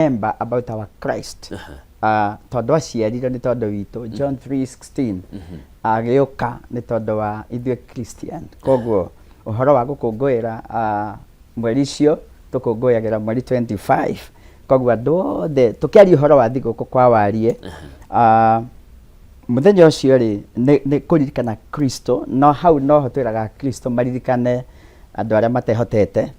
Remember about our Christ. Tondũ aciarirwo nĩ tondũ witũ, John 3:16, agĩũka nĩ tondũ wa ithuĩ Christian. Koguo ũhoro wa gũkũngũĩra mweri ũcio tũkũngũyagĩra mweri 25, koguo andũ othe tũkĩaria ũhoro wa thigũkũ kwa warie, mũthenya ũcio rĩ nĩ kũririkana Kristo, no hau noho twĩraga Kristo maririkane andũ arĩa matehotete.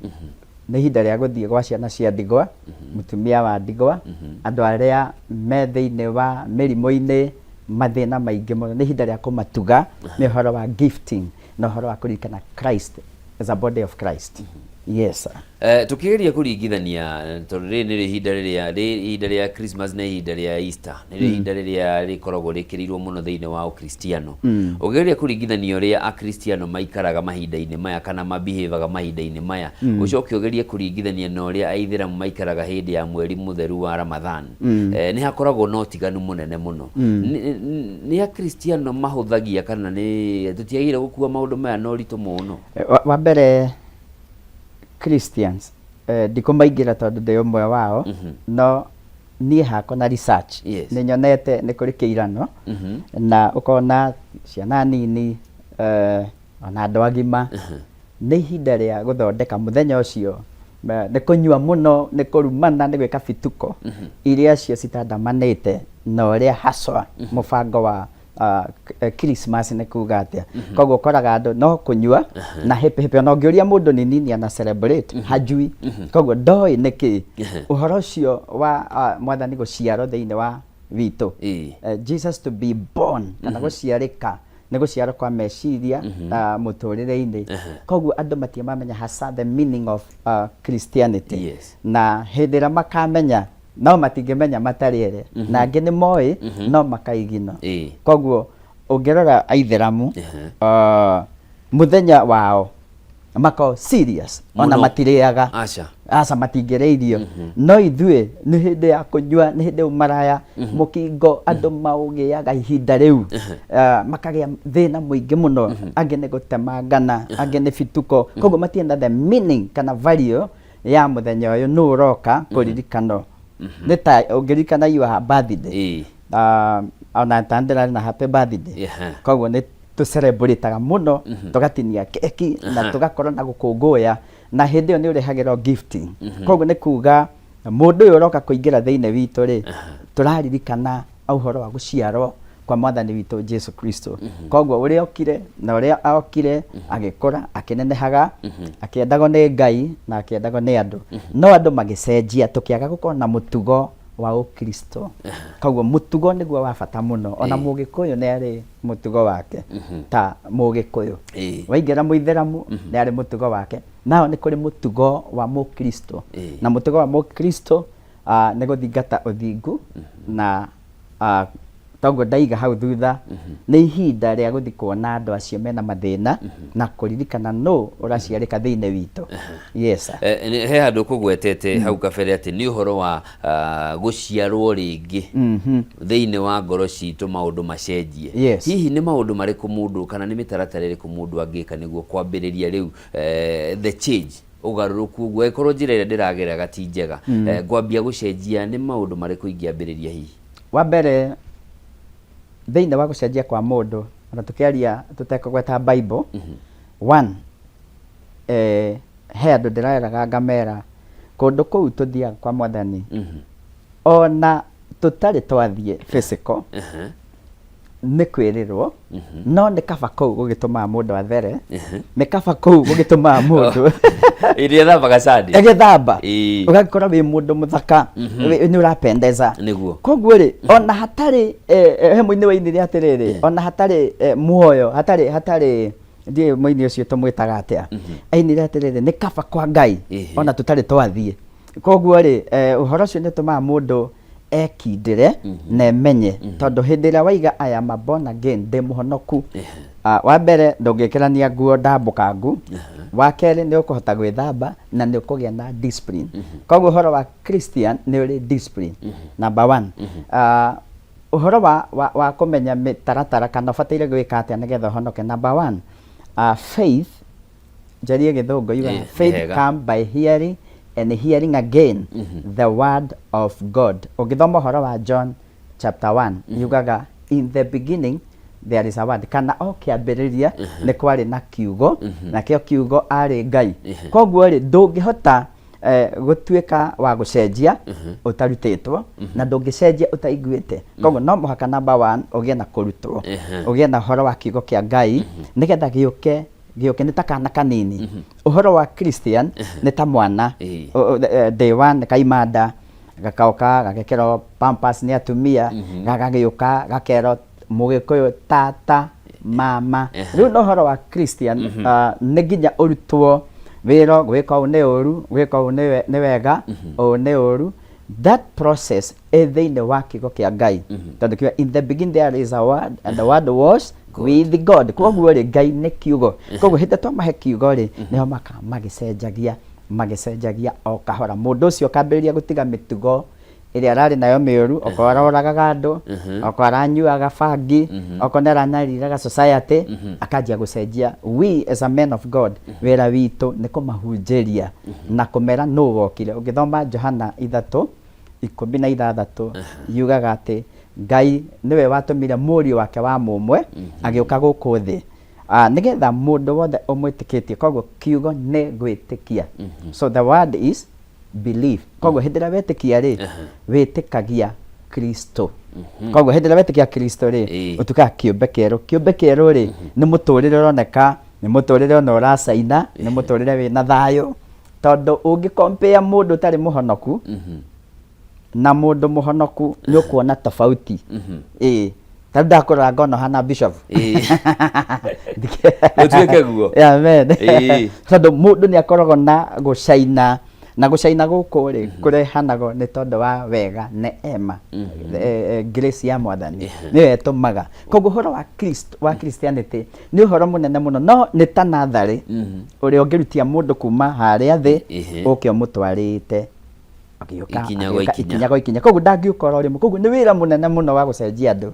Nĩ ihinda rĩa gũthiĩ gwa ciana cia ndigwa, mũtumia wa ndigwa, andũ arĩa me thĩinĩ wa mĩrimũ-inĩ, mathĩna maingĩ mũno. Nĩ ihinda rĩa kũmatuga, nĩ ũhoro wa gifting na ũhoro wa kũririkana Christ as a body of Christ. Yes, sir. Tũkĩgeria kũringithania, tondũ rĩrĩ nĩrĩo ihinda rĩrĩa ihinda rĩa Christmas na ihinda rĩa Easter nĩrĩo ihinda rĩrĩa rĩkoragwo rĩkĩrĩirwo mũno thĩinĩ wa Ũkristiano. Ũkĩgeria kũringithania ũrĩa Akristiano maikaraga mahinda-inĩ maya kana mabihevaga mahinda-inĩ maya, ũcoke ũgerie kũringithania na ũrĩa Aithĩramu maikaraga hĩndĩ ya mweri mũtheru wa Ramadhan, nĩ hakoragwo na ũtiganu mũnene mũno. Nĩ Akristiano mahũthagia kana nĩ tũtiagĩrĩire gũkua maũndũ maya na ũritũ mũno? Wa mbere Christians, ndikũmaingĩra tondũ ndĩ ũmwe wao, no niĩ hakwa na research nĩ nyonete nĩ kũrĩ kĩirano na ũkona ciana nini, ona andũ agima, nĩ ihinda rĩa gũthondeka mũthenya ũcio, nĩ kũnyua mũno, nĩ kũrumana, nĩ gwĩka bituko iria cio citandamanĩte na ũrĩa haswa mũbango wa Christmas nĩ kuga atĩa. Koguo ũkoraga andũ no kũnyua na hĩpĩ hĩpĩ, ona ũngĩũria mũndũ nĩ nini ana celebrate, hajui. Koguo ndoĩ nĩkĩ ũhoro ũcio wa mwathani gũciarwo thĩinĩ wa witũ, Jesus to be born kana gũciarĩka, nĩ gũciarwo kwa meciria mũtũrĩre-inĩ. Koguo andũ matirĩ mamenya hasa the meaning of Christianity. Na hĩndĩ ĩrĩa makamenya, no matingĩmenya matarĩ ere, na angĩ nĩ moĩ no makaigino. Koguo ũngĩrora Aithĩramu, mũthenya wao makoragwo serious ona Mũno. matirĩaga. Aca. Aca, matingĩrĩa irio. No ithuĩ nĩ hĩndĩ ya kũnyua, nĩ hĩndĩ ũmaraya, mũkingo andũ maũgĩaga ihinda rĩu. Makagĩa thĩna mũingĩ mũno, angĩ nĩ gũtemangana, angĩ nĩ bituko. Koguo matienda the meaning kana value ya mũthenya ũyũ nũ ũroka kũririkano. Nĩ ta ũngĩririkana your birthday, ona ta ndĩrarĩ na happy birthday. Koguo nĩ tũcelebrataga mũno, tũgatinia keki na tũgakorwo na gũkũngũya, na hĩndĩ ĩyo nĩ ũrehagĩrwo gifting. Koguo nĩ kuga mũndũ ũyũ ũroka kũingĩra thĩinĩ witũ rĩ, tũraririkana ũhoro wa gũciarwo kwa mwathani witũ Jesu Kristo. Koguo ũrĩa okire na ũrĩa okire agĩkũra, akĩnenehaga, akĩendagwo nĩ Ngai na akĩendagwo nĩ andũ, no andũ magĩcenjia, tũkĩaga gũkorwo na mũtugo wa Ũkristo. Koguo mũtugo nĩguo wa bata mũno. Ona Mũgĩkũyũ nĩ arĩ mũtugo wake ta Mũgĩkũyũ. Waingĩra Mũithĩramu nĩ arĩ mũtugo wake. Nao nĩ kũrĩ mũtugo wa Mũkristo. Na mũtugo wa Mũkristo nĩ gũthingata ũthingu na toguo ndaiga hau thutha, nĩ ihinda rĩa gũthiĩ kuona andũ acio mena mathĩna na kũririkana nũ ũraciarĩka thĩinĩ witũ. Yes, sir. He handũ kũgwetete hau kabere atĩ nĩ ũhoro wa gũciarwo rĩngĩ thĩinĩ wa ngoro citũ, maũndũ macenjie. Hihi nĩ maũndũ marĩkũ mũndũ kana nĩ mĩtaratara ĩrĩkũ mũndũ angĩka nĩguo kwambĩrĩria rĩu the change, ũgarũrũku ũguo, angĩkorwo njĩra ĩrĩa ndĩrageraga ti njega, ngwambia gũcenjia, nĩ maũndũ marĩkũ ingĩambĩrĩria hihi? Wa mbere, thĩinĩ wa gũcenjia kwa mũndũ, ona tũkĩaria tũtekũgweta Bible, one, he andũ ndĩreraga ngamera kũndũ kũu tũthiaga kwa mwathani, ona tũtarĩ twathiĩ physical, nĩ kwĩrĩrwo, no nĩ kaba kũu gũgĩtũmaga mũndũ athere, nĩ kaba kũu gũgĩtũmaga mũndũ ĩrĩa thambaga Sunday. Ĩgĩthamba, ũgagĩkorwo wĩ mũndũ mũthaka, nĩ ũrapendeza. Koguo rĩ, ona hatarĩ he mũini wainire atĩrĩrĩ, ona hatarĩ muoyo, hatarĩ ndiũĩ mũini ũcio tũmwĩtaga atĩa, ainire atĩrĩrĩ, nĩ kaba kwa Ngai ona tũtarĩ twathiĩ. Koguo rĩ, ũhoro ũcio nĩ ũtũmaga mũndũ ekindĩre na emenye, tondũ hĩndĩ ĩrĩa waiga "I am a born again", ndĩ mũhonoku, wa mbere ndũngĩkĩrania nguo ndambũkangu, wa kerĩ nĩ ũkũhota gwĩthamba na nĩ ũkũgĩa na discipline. Koguo ũhoro wa Christian nĩ ũrĩ discipline number one. Ũhoro wa kũmenya mĩtaratara kana ũbataire gwĩka atĩa nĩgetha ũhonoke, number one, faith, njarie gĩthũngũ, yugaga Nĩ faith hega. come by hearing, And hearing again the word of God. Ũngĩthoma ũhoro wa John chapter 1, yugaga, "In the beginning there is a word," kana o kĩambĩrĩria nĩ kwarĩ na kiugo, nakĩo kiugo arĩ Ngai. Koguo rĩ, ndũngĩhota gũtuĩka wa gũcenjia ũtarutĩtwo, na ndũngĩcenjia ũtaiguĩte. Koguo no mũhaka, number one, ũgĩe na kũrutwo, ũgĩe na ũhoro wa kiugo kĩa Ngai, nĩgetha gĩũke. Gĩũke nĩ ta kana kanini. Ũhoro wa Christian nĩ ta mwana. Day one kaima nda, gakaoka gagekĩrwo pampers nĩ atumia, gagagĩũka gakerwo Mũgĩkũyũ tata, mama. Rĩu na ũhoro wa Christian, nĩ nginya ũrutwo wĩro gwĩka ũũ nĩ ũru, gwĩka ũũ nĩ wega, ũũ nĩ ũru. That process ĩ thĩinĩ wa kiugo kĩa Ngai, tondũ kiuga, "In the beginning there is a word, and the word was with God." Koguo rĩ, Ngai nĩ kiugo. Koguo hĩndĩ twamahe kiugo rĩ, nĩho maka magĩcenjagia, magĩcenjagia o kahora. Mũndũ ũcio akambĩrĩria gũtiga mĩtugo ĩrĩa ararĩ nayo mĩũru, okorwo aroragaga andũ, okorwo aranyuaga bangi, okorwo nĩ aranyariraga society, akanjia gũcenjia. We as a man of God, wĩra witũ nĩ kũmahunjĩria na kũmera nũ wokire. Ũngĩthoma Johana 3:16, yugaga atĩ Ngai nĩwe watũmire mũriũ wake wa mũmwe agĩũka gũkũ thĩ, nĩgetha mũndũ wothe ũmwĩtĩkĩtie. Koguo kiugo nĩ gwĩtĩkia, so the word is belief. Koguo hĩndĩ ĩrĩa wetĩkia rĩ, wĩtĩkagia Kristo. Koguo hĩndĩ ĩrĩa wetĩkia Kristo rĩ, ũtuĩkaga kĩũmbe kĩerũ. Kĩũmbe kĩerũ rĩ, nĩ mũtũrĩre ũroneka, nĩ mũtũrĩre ona ũracaina, nĩ mũtũrĩre wĩna thayũ, tondũ ũngĩ compare mũndũ ũtarĩ mũhonoku na mũndũ mũhonoku, nĩ ũkuona tofauti. Ĩĩ, tarĩu ndakũrora ngona ũhana bishop. Gũtuĩke guo. Amen. Tondũ mũndũ nĩ akoragwo na gũcaina, na gũcaina gũkũ rĩ, kũrehanagwo nĩ tondũ wa wega, neema, grace ya Mwathani nĩyo ĩtũmaga. Koguo ũhoro wa Christ, wa Christianity, nĩ ũhoro mũnene mũno, no nĩ ta natharĩ ũrĩa ũngĩrutia mũndũ kuma harĩa thĩ, ũke ũmũtwarĩte agĩũka Ikinya gwa agĩũka ikinya. Ikinya gwa ikinya. Koguo ndangĩũka oro rĩmwe. Koguo nĩ wĩra mũnene mũno wa gũcenjia andũ.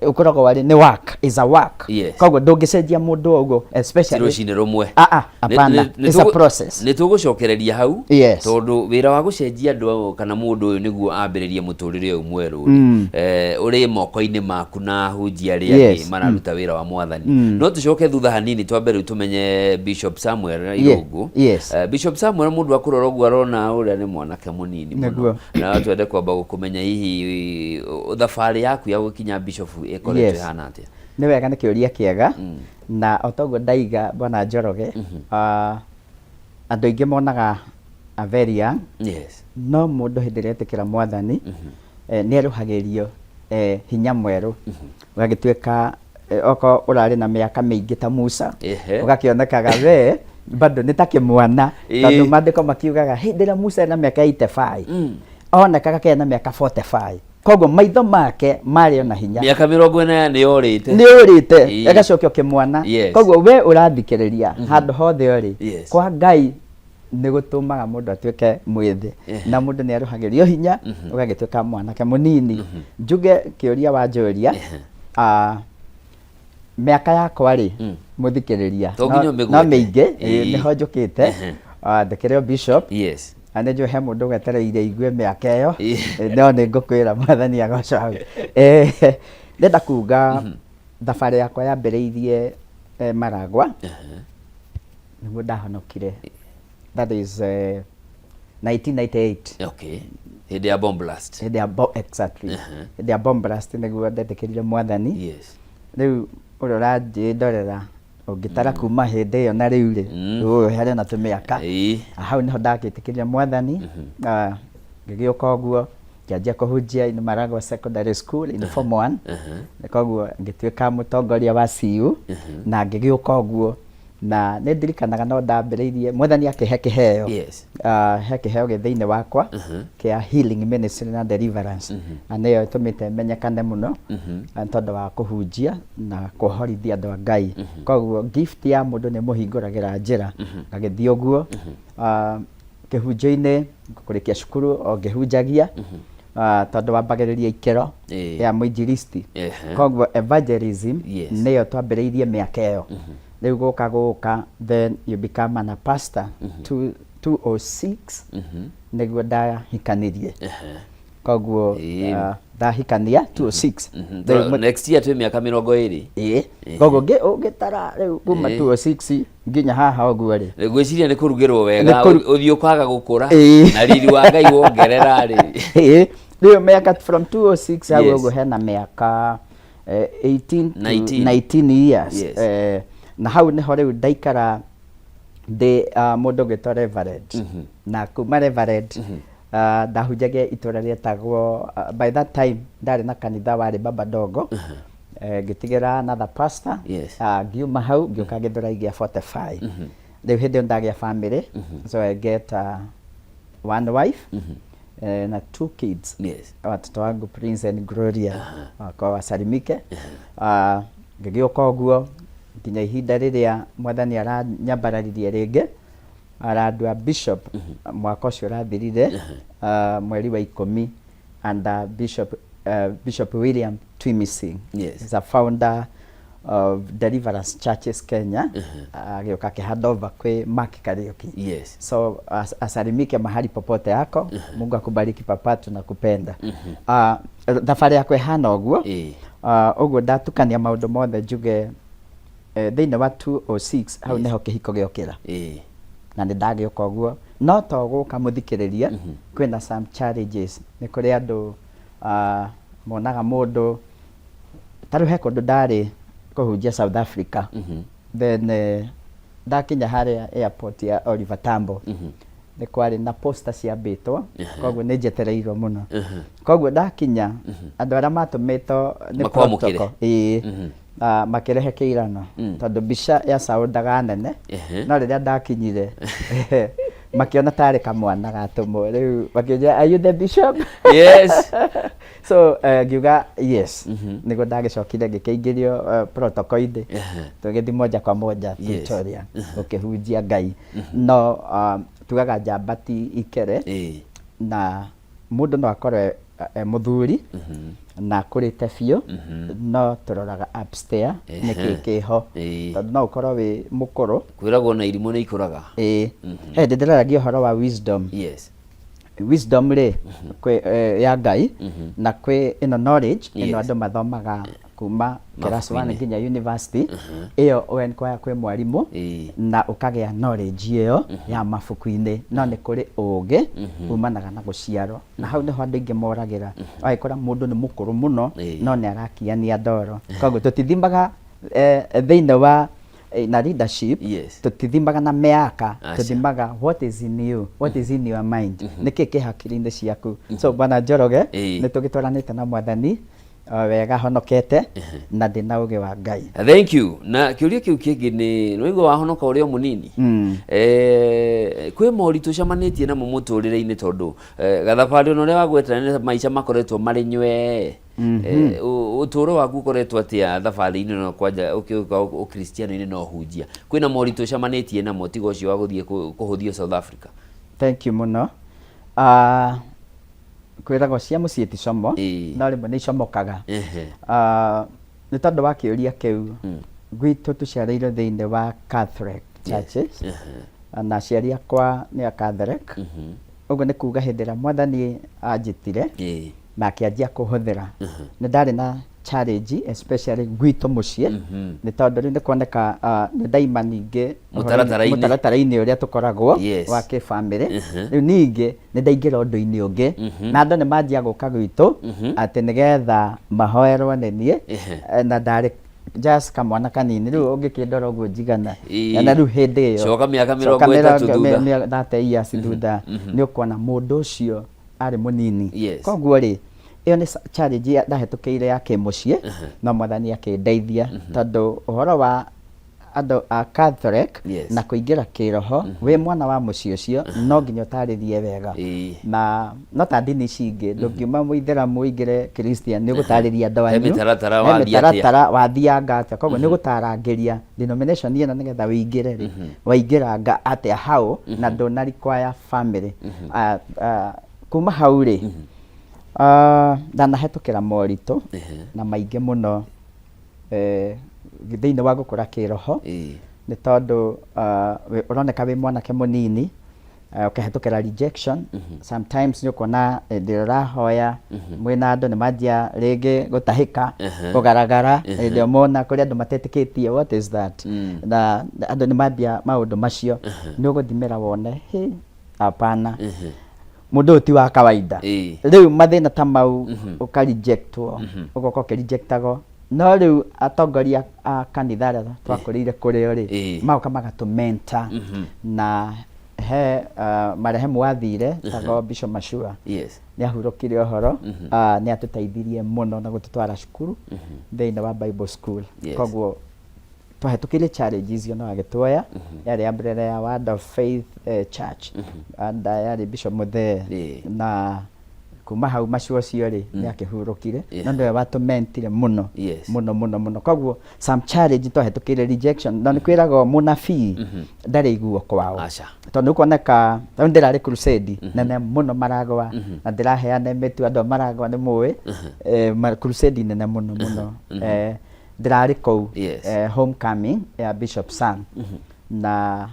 Ũkoragwo warĩ nĩ work, is a work. Koguo ndũngĩcenjia mũndũ o ũguo, especially Ti rũcinĩ rũmwe. Ah, ah, hapana. It's a process. Nĩ tũgũcokereria hau, tondũ wĩra wa gũcenjia andũ kana mũndũ ũyũ nĩguo ambĩrĩrie mũtũrĩre ũyũ mwerũ rĩ, ũrĩ moko-inĩ maku na ahunjia arĩa angĩ mararuta wĩra wa Mwathani. No tũcoke thutha hanini, twambe rĩu tũmenye Bishop Samuel Irũngũ. Bishop Samuel, mũndũ akũrora ũguo arona ũrĩa nĩ mwanake mũnini mũno. Na twende kwamba gũkũmenya, hihi thabarĩ yaku ya gũkinya bishop ĩkoretwo ĩhana atĩa? Nĩ wega, nĩ kĩũria kĩega. Na o toguo ndaiga, bwana Njoroge, andũ aingĩ monaga a very young, no mũndũ hĩndĩ ĩrĩa etĩkĩra Mwathani, nĩ erũhagĩrio hinya mwerũ, ũgagĩtuĩka okorwo ũrarĩ na mĩaka mĩingĩ ta Musa, ũgakĩonekaga we bado nĩ ta kĩmwana, tondũ maandĩko makiugaga hĩndĩ ĩrĩa Musa ena mĩaka 85, onekaga kena mĩaka 45. Koguo maitho make marĩ ona hinya. Mĩaka 40 nĩ yorĩte. Nĩ ũrĩte, ĩgacokio kĩmwana. Koguo we ũrathikĩrĩria handũ hothe ũrĩ, kwa Ngai nĩ gũtũmaga mũndũ atuĩke mwĩthĩ, na mũndũ nĩ arũhagĩrio hinya, ũgagĩtuĩka mwanake mũnini. Njuge kĩũria wanjũria, mĩaka yakwa rĩ, mũthikĩrĩria, To nginya no ũmĩgwete. mĩingĩ, nĩho njũkĩte. Ndĩkĩrĩ o bishop, na nĩ njũĩ he mũndũ wetereire igue mĩaka ĩyo. No nĩ ngũkwĩra, Mwathani agocwo hau. Ndĩrenda kuga thabarĩ yakwa yambĩrĩirie Maragwa, nĩguo ndahonokire, that is 1998. Okay, hĩndĩ ya bomb blast. Hĩndĩ ya exactly, hĩndĩ ya bomb blast nĩguo ndetĩkĩrire Mwathani. Rĩu ũrĩa ũranjĩndorera, ũngĩtara kuma hĩndĩ ĩyo na rĩu rĩ, ũyũ harĩ na tũmĩaka. Hau nĩho ndagĩtĩkĩrire Mwathani. Ngĩgĩũka ũguo, ngĩanjia kũhunjia in Maragwa Secondary School in form 1. Koguo ngĩtuĩka mũtongoria wa CU na ngĩgĩũka ũguo, na nĩ ndirikanaga no ndambĩrĩirie Mwathani akĩhe kĩheo. He kĩheo gĩ thĩinĩ wakwa kĩa healing ministry na deliverance, na nĩyo ĩtũmĩte menyekane mũno, tondũ wa kũhunjia na kũhorithia andũ a Ngai. Koguo gift ya mũndũ nĩ mũhingũragĩra njĩra. Ngagĩthiĩ ũguo, kĩhunjio-inĩ, kũrĩkia cukuru o ngĩhunjagia, tondũ wambagĩrĩria ikĩro ya mũinjilisti. Koguo evangelism nĩyo twambĩrĩirie mĩaka ĩyo. Rĩu gũka gũka, then you become an pastor. 206 nĩguo ndahikanirie. Koguo ndahikania 206. Rĩu Next year twĩ mĩaka 20. Ĩĩ, koguo ũngĩtara rĩu kuma 206 nginya haha ũguo rĩ, Ngwĩciria nĩ kũrugĩrwo wega. Ũthiĩ ũkaga gũkũra na riri wa Ngai wongerera rĩ. Ĩĩ, rĩu mĩaka from 206 hau ũguo hena mĩaka 18 to 19. 19 years. Na hau nĩho rĩu ndaikara ndĩ mũndũ ũgwĩtwo reverend, na kuma reverend ndahunjagia itũra rĩetagwo, by that time ndarĩ na kanitha warĩ Baba Dogo, ngĩtigĩra another pastor. Ngiuma hau ngĩũka Gĩthũrai gĩa 45. Rĩu hĩndĩ ĩyo ndagĩa family, so I get one wife na two kids, watoto wangu Prince and Gloria, wakwa wasalimike. Ngĩgĩũka ũguo nginya ihinda rĩrĩa Mwathani aranyambararirie rĩngĩ arandua bishop mwaka ũcio ũrathirire, mweri wa 10, under Bishop William Twimising. Is a founder of Deliverance Churches Kenya, agĩũka akĩ over kwĩ Mark Kariuki. So asalimike mahali popote yako. Mungu akubariki papa, tunakupenda. Thabarĩ yakwa ĩhana ũguo. Ũguo ndatukania maũndũ mothe njuge thĩinĩ wa 206 hau nĩho kĩhiko gĩokĩra na nĩ ndagĩũka ũguo, no to gũka mũthikĩrĩria, kwĩna some challenges. Nĩ kũrĩ andũ monaga mũndũ ta rĩu he kũndũ ndarĩ kũhunjia South Africa, then ndakinya harĩa airport ya Oliver Tambo nĩ kwarĩ na poster ciambĩtwo, koguo nĩ njetereirwo mũno. Koguo ndakinya, andũ arĩa matũmĩtwo nĩ Makwamũkĩre. protocol, ĩĩ, makĩrehe kĩirano tondũ mbica ya soundaga nene, no rĩrĩa ndakinyire makĩona tarĩ kamwana gatũmwo, rĩu makĩnjĩra, "Are you the bishop?" So ngiuga yes. Nĩguo ndagĩcokire ngĩkĩingĩrio protocol-inĩ, tũgĩthiĩ moja kwa moja Pretoria gũkĩhunjia Ngai. No tugaga njamba ti ikere, na mũndũ no akorwo e mũthuri na akũrĩte biũ, no tũroraga upstairs nĩkĩ kĩho, tondũ no ũkorwo wĩ mũkũrũ. Kwĩragwo na irimũ nĩ ikũraga. Ĩĩ, he hĩndĩ ndĩraragia ũhoro wa wisdom. Wisdom rĩ, kwĩ ya Ngai na kwĩ ĩno knowledge ĩno andũ mathomaga kuma class 1 Mabuku-inĩ. nginya university. Ĩyo we kwaya kwĩ mwarimũ na ũkagĩa knowledge ĩyo ya mabuku-inĩ, no nĩ kũrĩ ũũgĩ umanaga na gũciarwo, na hau nĩho andũ aingĩ moragĩra. Ũgagĩkora mũndũ nĩ mũkũrũ mũno no nĩ arakiania ndoro. Koguo tũtithimaga thĩinĩ wa na leadership, tũtithimaga na mĩaka. Aca. Tũthimaga what is in you, what is in your mind, nĩkĩ kĩ hakiri-inĩ ciaku. So bwana Njoroge, nĩ tũgĩtwaranĩte na Mwathani wega, honokete na ndĩna ũgĩ wa Ngai. Thank you. Na kĩũria kĩu kĩngĩ nĩ nĩwaigua wahonoka ũrĩ o mũnini, kwĩ moritũ ũcemanĩtie namo mũtũrĩre-inĩ, tondũ gathabarĩ ona ũrĩa wagwetera nĩ maica makoretwo marĩ nywee. Ũtũũro waku ũkoretwo atĩa thabarĩ-inĩ ĩno, kwanja ũkĩũka ũkristiano-inĩ na ũhunjia? Kwĩna moritũ ũcemanĩtie namo tiga ũcio wa gũthiĩ kũhũthio South Africa? Thank you mũno. Kwĩragwo cia mũciĩ ti como, no rĩmwe nĩ icomokaga. Nĩ tondũ wa kĩũria kĩu, gwitũ tũciarĩirwo thĩinĩ wa Catholic churches, na aciari akwa nĩ a Catholic. Ũguo nĩ kuga hĩndĩ ĩrĩa Mwathani anjĩtire na akĩanjia kũhũthĩra, nĩ ndarĩ na challenge, especially gwitũ mũciĩ, nĩ tondũ rĩu nĩ kuoneka nĩ ndaima ningĩ Mũtaratara-inĩ. Mũtaratara-inĩ ũrĩa tũkoragwo wa kĩbamĩrĩ. Rĩu ningĩ nĩ ndaingĩra ũndũ-inĩ ũngĩ, na andũ nĩ manjia gũka gwitũ atĩ nĩgetha mahoerwo nĩ niĩ. Na ndarĩ just kamwana kanini, rĩu ũngĩkĩndora ũguo njigana. Na rĩu hĩndĩ ĩyo Coka mĩaka coka 30 thutha. 30 years thutha, nĩ ũkuona mũndũ ũcio arĩ mũnini. Koguo rĩ, ĩyo nĩ challenge ndahĩtũkĩire ya kĩmũciĩ, no Mwathani akĩndeithia, tondũ ũhoro wa andũ a Catholic na kũingĩra kĩroho wĩ mwana wa mũciĩ ũcio, no nginya ũtarĩrie wega. Na no ta ndini ici ingĩ, ndũngiuma mũithĩramu ũingĩre Christian, nĩ ũgũtarĩria andũ He anyu. mĩtaratara He wathiĩ atĩa. Mĩtaratara wathianga atĩa. Koguo nĩ ũgũtarangĩria denomination ĩno nĩgetha ũingĩre rĩ, waingĩranga atĩa hau na ndũna require family. Kuma hau rĩ, ndanahĩtũkĩra moritũ na maingĩ mũno thĩinĩ wa gũkũra kĩroho, nĩ tondũ ũroneka wĩ mwanake mũnini. Ũkĩhetũkĩra rejection, sometimes nĩ ũkuona hĩndĩ ĩrĩa ũrahoya mwĩna andũ nĩ manjia rĩngĩ gũtahĩka, kũgaragara hĩndĩ ĩyo mona kũrĩ andũ matetĩkĩtie what is that, na andũ nĩ mambia maũndũ macio, nĩ ũgũthimĩra wone hĩ, hapana, mũndũ ũyũ ti wa kawaida. Rĩu mathĩna ta mau, ũkarejectwo, ũgoka ũkĩrejectagwo. No rĩu atongoria a kanitha arĩa twakũrĩire kũrĩ o rĩ, magoka magatũmenta na he marehemu wathire tagwo Bishop Mashua. Nĩ ahurũkire ũhoro, nĩ atũteithirie mũno na gũtũtwara cukuru thĩinĩ wa Bible school. Koguo twahĩtũkĩire challenge icio no agĩtuoya, yarĩ umbrella ya Word of Faith Church and yarĩ Bishop Muthee. Na kuma hau macio ũcio rĩ, nĩ akĩhurũkire. No nĩwe watũmentire mũno, mũno mũno mũno. Koguo some challenge twahĩtũkĩire, rejection, na nĩ kwĩragwo mũnabii ndarĩ iguo kwao. Aca. Tondũ nĩ kuoneka rĩu ndĩrarĩ crusade nene mũno Maragwa, na ndĩraheana mĩtu andũ a Maragwa nĩ mũĩ. Crusade nene mũno mũno. Ndĩrarĩ kũu, homecoming ya Bishop Sang, na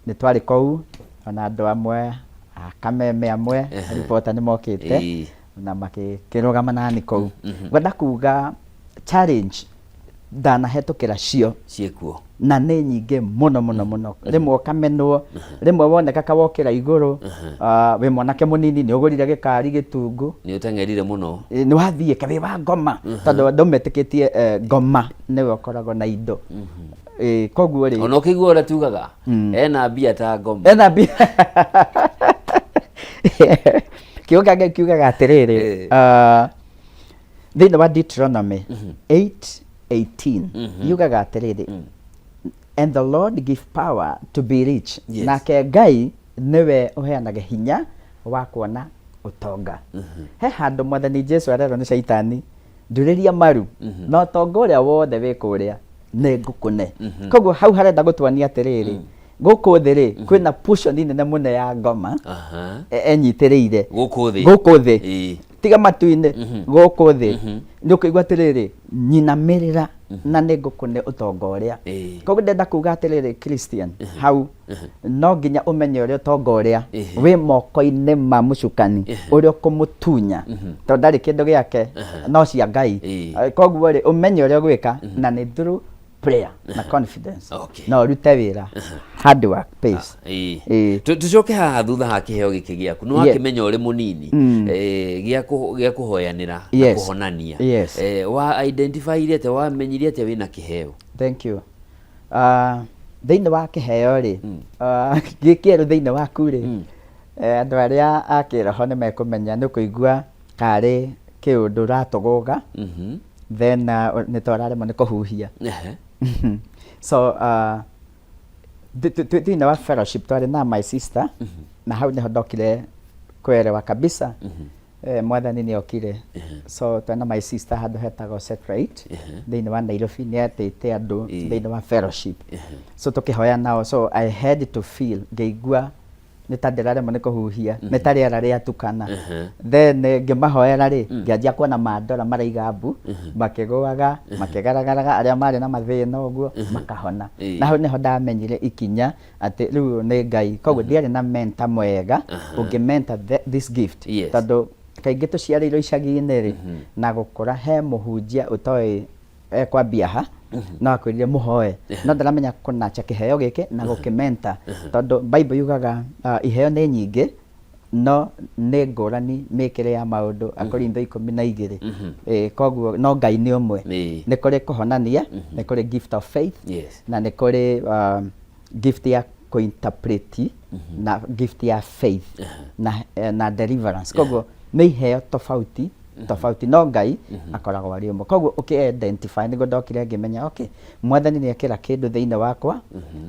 nĩ twarĩ kũu ona andũ amwe a Kameme, amwe reporter nĩ mokĩte na makĩrũgama nani kũu. Ngwenda kuga challenge ndanahetũkĩra cio ciĩkuo na nĩ nyingĩ mũno mũno mũno. Rĩmwe ũkamenwo, rĩmwe woneka kawokĩra igũrũ, wĩ mwanake mũnini, nĩ ũgũrire gĩkari gĩtungu. Nĩ ũteng'erire mũno. Nĩ wathiĩ wĩ wa ngoma, tondũ andũ metĩkĩtie ngoma nĩwe ũkoragwo na indo. Koguo rĩ, ona ũkĩigua ũrĩa tugaga ena mbia ta ngoma. Ena mbia. Kiugo kĩa Ngai kiugaga atĩrĩrĩ, thĩinĩ wa Deuteronomy 8:18 yugaga atĩrĩrĩ, "And the Lord give power to be rich." Nake Ngai nĩwe ũheanaga hinya wa kuona ũtonga. He handũ Mwathani Jesu arerwo nĩ Caitani, "Ndurĩria maru na ũtonga ũrĩa wothe wĩ kũrĩa nĩ ngũkũne." Koguo hau harenda gũtuonia atĩrĩrĩ, gũkũ thĩ rĩ, kwĩna portion nene mũno ya ngoma enyitĩrĩire. Gũkũ thĩ. Gũkũ thĩ, tiga matu-inĩ, gũkũ thĩ nĩ ũkũigua atĩrĩrĩ, "Nyinamĩrĩra na nĩ ngũkũne ũtonga ũrĩa." Koguo ndenda kuga atĩrĩrĩ, Christian, hau no nginya ũmenye ũrĩa ũtonga ũrĩa wĩ moko-inĩ ma mũcukani, ũrĩa ũkũmũtunya, tondũ ndarĩ kĩndũ gĩake no cia Ngai. Koguo rĩ, ũmenye ũrĩa ũgwĩka, na nĩ through prayer na confidence. No ũrute wĩra, hard work pays. Tucoke haha thutha ha kĩheo gĩkĩ gĩaku nĩ wakĩmenya ũrĩ mũnini, gĩa kũhoyanĩra na kũhonania. Wa identify atĩa, wamenyire atĩa wĩna kĩheo? Thank you. Thĩinĩ wa kĩheo rĩ, gĩ kĩerũ thĩinĩ waku rĩ, andũ arĩa a kĩroho nĩ mekũmenya, nĩ ũkũigua karĩ kĩũndũ ũratũgũga, then nĩ ta ũraremwo nĩ kũhuhia. So thĩinĩ wa fellowship twarĩ na my sister, na hau nĩho ndokire kwerewa kabisa, Mwathani nĩ okire. So twena my sister handũ hetagwo Setrite thĩinĩ wa Nairobi, nĩ atĩte andũ thĩinĩ wa fellowship, so tũkĩhoya nao. So I had to feel, ngĩigua nĩ ta ndĩraremwo nĩ kũhuhia, nĩ ta rĩera rĩatukana. Then ngĩmahoera rĩ, ngĩanjia kuona mandora maraiga mbu, makĩgũaga, makĩgaragaraga, arĩa marĩ na mathĩna ũguo makahona. Na hau nĩho ndamenyire ikinya atĩ rĩu nĩ Ngai. Koguo ndiarĩ na mentor mwega ũngĩ mentor this gift, tondũ kaingĩ tũciarĩirwo icagi-inĩ rĩ, na gũkũra he mũhunjia ũtoĩ ekwambia ha, no akwĩrire mũhoe, no ndaramenya kũnacha kĩheo gĩkĩ na gũkĩmenta, tondũ Bible yugaga iheo nĩ nyingĩ no nĩ ngũrani mĩkĩre ya maũndũ, Akorintho 12. Koguo no Ngai nĩ ũmwe. Nĩ kũrĩ kũhonania, nĩ kũrĩ gift of faith, na nĩ kũrĩ gift ya kũinterpret, na gift ya faith, na deliverance. Koguo nĩ iheo tofauti tofauti, no Ngai akoragwo arĩ ũmwe. Koguo ũkĩ identify nĩguo ndokire ngĩmenya, okay, Mwathani nĩ ekĩra kĩndũ thĩinĩ wakwa,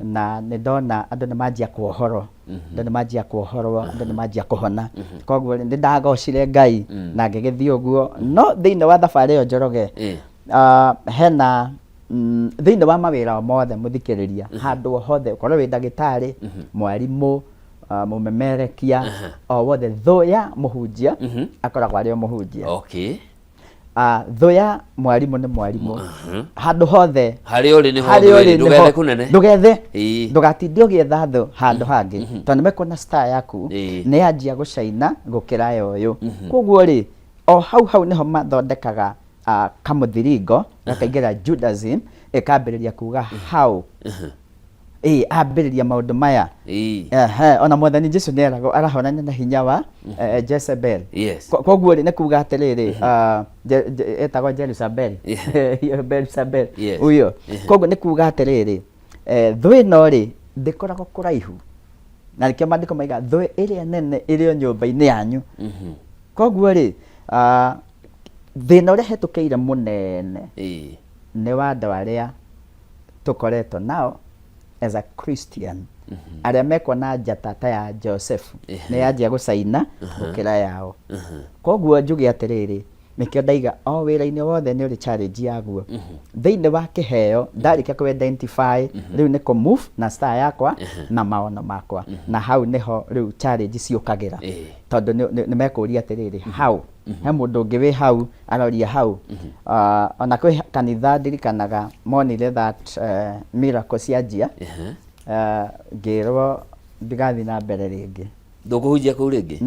na nĩ ndona andũ nĩ manjia kuohorwo, andũ nĩ manjia kuohorwo, andũ nĩ manjia kũhona. Koguo nĩ ndagocire Ngai na ngĩgĩthiĩ ũguo. No thĩinĩ wa thabarĩ ĩyo, Njoroge, hena thĩinĩ wa mawĩra o mothe, mũthikĩrĩria, handũ o hothe, ũkorwo wĩ ndagĩtarĩ, mwarimũ, mũmemerekia o wothe, thũ ya mũhunjia akoragwo arĩ o mũhunjia. Ah, thũ ya mwarimũ nĩ mwarimũ handũ hothe. Harĩa ũrĩ nĩho harĩa thũ ũrĩ ĩrĩ, nĩho. Ndũgethe kũnene. Ndũgethe. Ĩĩ. Ndũgatinde ũgĩetha thũ handũ hangĩ, tondũ nĩmekuona star yaku nĩ yanjia gũcaina gũkĩra ya ũyũ. Koguo rĩ, o hau hau nĩho mathondekaga kamũthiringo gakaingĩra Judaism, ĩkambĩrĩria kuga how ĩĩ ambĩrĩria maũndũ maya. Ehe, ona Mwathani Jesu nĩ eragwo arahonania na hinya wa Jezebel. Koguo rĩ, nĩ kuga atĩrĩrĩ, etagwo Jerusabel. Berusabel. Huyo. Koguo nĩ kuga atĩrĩrĩ, thũ ĩno rĩ, ndĩkoragwo kũraihu, na nĩkĩo maandĩko maiga thũ ĩrĩa nene ĩrĩ o nyũmba-inĩ yanyu. Koguo rĩ, thĩna ũrĩa hetũkĩire mũnene nĩ wa andũ arĩa tũkoretwo nao as a Christian, arĩa mekuona njata ta ya Joseph nĩ yanjia gũcaina gũkĩra yao. Koguo njuge atĩrĩrĩ, nĩkĩo ndaiga o wĩra-inĩ wothe nĩ ũrĩ challenge yaguo. Thĩinĩ wa kĩheo ndarĩkia kũ identify, rĩu nĩ kũ move na star yakwa na maono makwa, na hau nĩho rĩu challenge ciũkagĩra, tondũ nĩ mekũria atĩrĩrĩ, how he mũndũ ũngĩ wĩ hau aroria hau. Ona kwĩ kanitha ndirikanaga monire that miracle cianjia, ngĩrwo ndigathiĩ na mbere rĩngĩ. Ndũkũhunjia kũu rĩngĩ?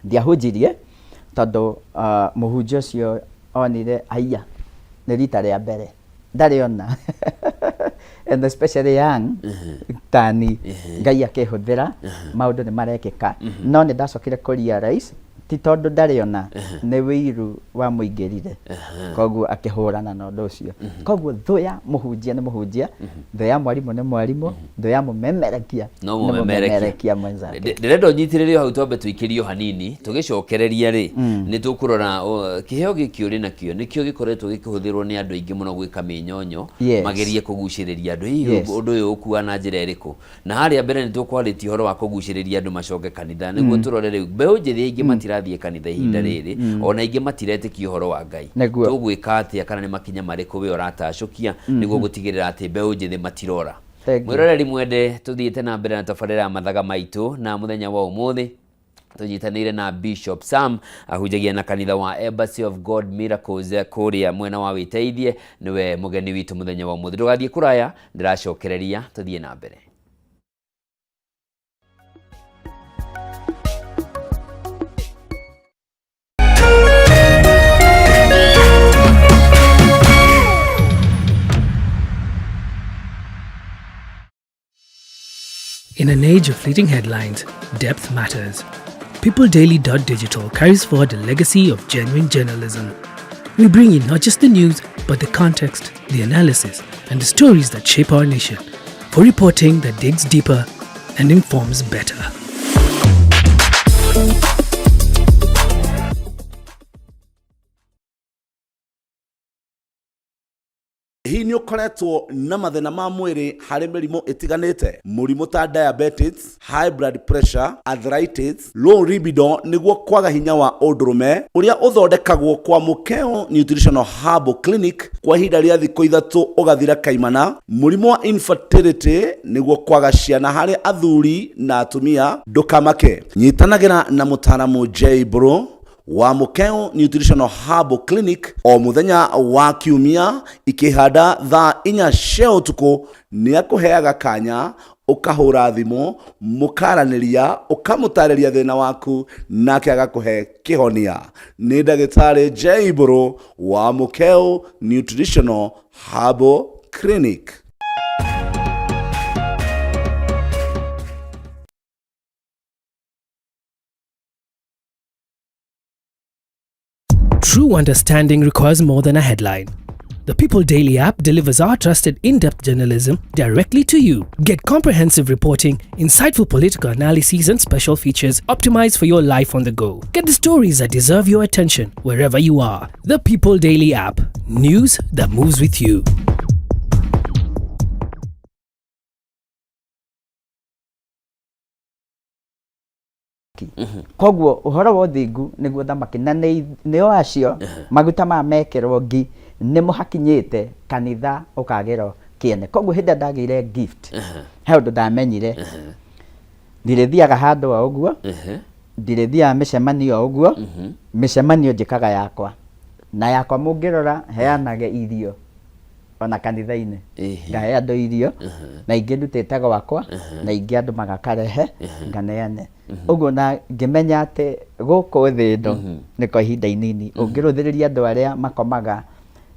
Ndiahunjirie tondũ mũhunjia ũcio onire aiya nĩ rita rĩa mbere ndarĩ ona, and especially young tani, Ngai akĩhũthĩra maũndũ nĩ marekĩka. No nĩ ndacokire kũ realize ti tondũ ndarĩ ona, nĩ wĩiru wamũingĩrire, koguo akĩhũrana na ũndũ ũcio. Koguo thũ ya mũhunjia nĩ mũhunjia, thũ ya mwarimũ nĩ mwarimũ, thũ ya mũmemerekia no nĩ mũmemerekia. Mũmemerekia mwenzake. Ndĩrenda ũnyitĩrĩre o hau, twambe tũikĩrio hanini, tũgĩcokereria rĩ, nĩ tũkũrora kĩheo gĩkĩ ũrĩ nakĩo nĩkĩo gĩkoretwo gĩkĩhũthĩrwo nĩ andũ aingĩ mũno gwĩka mĩnyonyo, magerie kũgucĩrĩria andũ. Hihi ũndũ ũyũ ũkua na njĩra ĩrĩkũ? Na harĩa mbere nĩ tũkwarĩtie ũhoro wa kũgucĩrĩria andũ macoke kanitha, nĩguo tũrore rĩu mbeũ njĩthĩ aingĩ matirathiĩ kanitha ihinda rĩrĩ, ona aingĩ matiretĩkia ũhoro wa Ngai. Nĩguo. Tũgwĩka atĩa, kana nĩ makinya marĩkũ we ũratacũkia nĩguo gũtigĩrĩra atĩ mbeũ njĩthĩ matirora? Thank you. Mwĩroreri mwende, tũthiĩte na mbere na tabarĩra ya Mathaga Maitũ, na mũthenya wa ũmũthĩ tũnyitanĩire na Bishop Sam, ahunjagia na kanitha wa Embassy of God Miracles kũrĩa mwena wa Wĩteithie. Nĩwe mũgeni witũ mũthenya wa ũmũthĩ. Ndũgathiĩ kũraya, ndĩracokereria, tũthiĩ na mbere. In an age of fleeting headlines, depth matters. PeopleDaily.digital carries forward a legacy of genuine journalism. We bring you not just the news, but the context, the analysis, and the stories that shape our nation, for reporting that digs deeper and informs better. Hihi nĩ ũkoretwo na mathĩna ma mwĩrĩ harĩ mĩrimũ ĩtiganĩte, mũrimũ ta diabetes, high blood pressure, arthritis, low libido, nĩguo kwaga hinya wa ũndũrũme, ũrĩa ũthondekagwo kwa Mũkeo Nutritional Herbal Clinic kwa ihinda rĩa thikũ 3 ũgathira kaimana, mũrimũ wa infertility, nĩguo kwaga ciana harĩ athuri na atumia? Ndũkamake, nyitanagĩra na mũtaaramu J Bro wa Mũkeo Nutritional Herbal Clinic o mũthenya wa kiumia ikĩhanda thaa 4 cia ũtukũ. Nĩ akũheaga kanya ũkahũra thimũ, mũkaranĩria, ũkamũtarĩria thĩna waku, nake agakũhe kĩhonia. Nĩ ndagĩtarĩ J Bro wa Mũkeo Nutritional Herbal Clinic. True understanding requires more than a headline. The People Daily app delivers our trusted in-depth journalism directly to you. Get comprehensive reporting, insightful political analyses and special features optimized for your life on the go. Get the stories that deserve your attention wherever you are. The People Daily app. News that moves with you. Koguo ũhoro wa ũthingu nĩguo thamaki na nĩo acio maguta maya mekĩrwo ngi nĩ mũhakinyĩte kanitha ũkagĩrwo kĩene. Koguo hĩndĩ ĩrĩa ndagĩire gift, he ũndũ ndamenyire: ndirĩthiaga handũ o ũguo, ndirĩthiaga mĩcemanio o ũguo, mĩcemanio njĩkaga yakwa. Na yakwa mũngĩrora heanage irio ona kanitha-inĩ. Ngahe andũ irio na ingĩ ndutĩte gwakwa na ingĩ andũ magakarehe nganeane. Ũguo na ngĩmenya atĩ gũkũ thĩ ĩno nĩ kwa ihinda inini. Ũngĩrũthĩrĩria andũ arĩa makomaga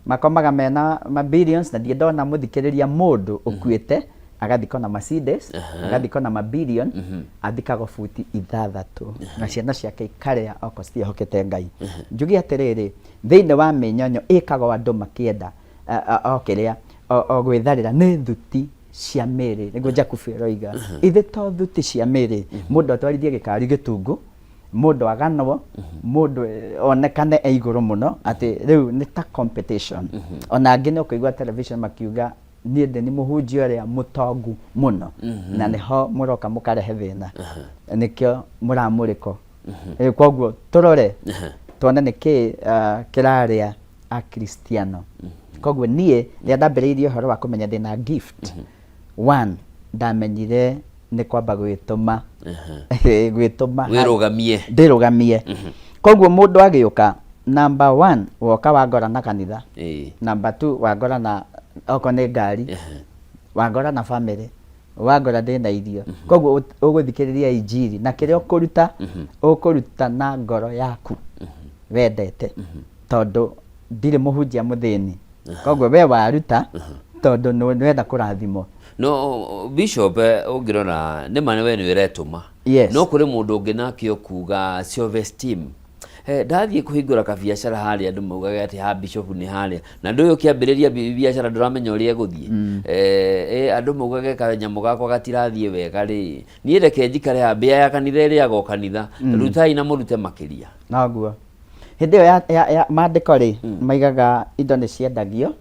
makomaga mena ma billions na ndirĩ ndona mũthikĩrĩria mũndũ ũkuĩte agathikwo na Mercedes, agathikwo na ma billion, athikagwo buti 6 na ciana ciake ikarĩa okorwo citiĩhokete Ngai. Njuge atĩrĩrĩ, thĩinĩ wa mĩnyonyo ĩkagwo andũ makĩenda o kĩrĩa o gwĩtharĩra nĩ thuti cia mĩĩrĩ, nĩguo Jakubu ĩroiga. Ithe to thuti cia mĩĩrĩ, mũndũ atwarithie gĩkari gĩtungu, mũndũ aganwo, mũndũ onekane e igũrũ mũno, atĩ rĩu nĩ ta competition. Ona angĩ nĩ ũkũigua television makiuga niĩ ndĩ nĩ mũhunjia ũrĩa mũtongu mũno, na nĩho mũroka mũkarehe thĩna, nĩkĩo mũramũrĩkwo. Koguo tũrore tuone nĩkĩ kĩrarĩa Akristiano. Koguo niĩ rĩrĩa ndambĩrĩirie ũhoro wa kũmenya ndĩna gift, one, ndamenyire nĩ kwamba gwĩtũma gwĩtũma Wĩrũgamie. Ndĩrũgamie. Koguo mũndũ agĩũka, number one, woka wangora na kanitha, number two, wangora na okorwo nĩ ngari, wangora na family, wangora ndĩna irio. Koguo ũgũthikĩrĩria injiri na kĩrĩa ũkũruta, ũkũruta na ngoro yaku wendete, tondũ ndirĩ mũhunjia mũthĩni. Koguo we waruta tondũ nĩwenda kũrathimwo. No Bishop, ũngĩrora nĩ ma we nĩ ũretũma. No kũrĩ mũndũ ũngĩ nake ũkuga self esteem. Ndathiĩ kũhingũra kabiacara harĩa andũ maugaga atĩ ha Bishop nĩ harĩa. Na ndũĩ ũkĩambĩrĩria biacara ndũramenya ũrĩa ĩgũthiĩ. Andũ maugage kanyamũ gakwa gatirathiĩ wega rĩ. Niĩ reke njikare haha, mbĩa ya kanitha ĩrĩaga o kanitha. Rutai na mũrute makĩria. Noguo. Hĩndĩ ĩyo ya maandĩko rĩ, maigaga indo nĩ ciendagio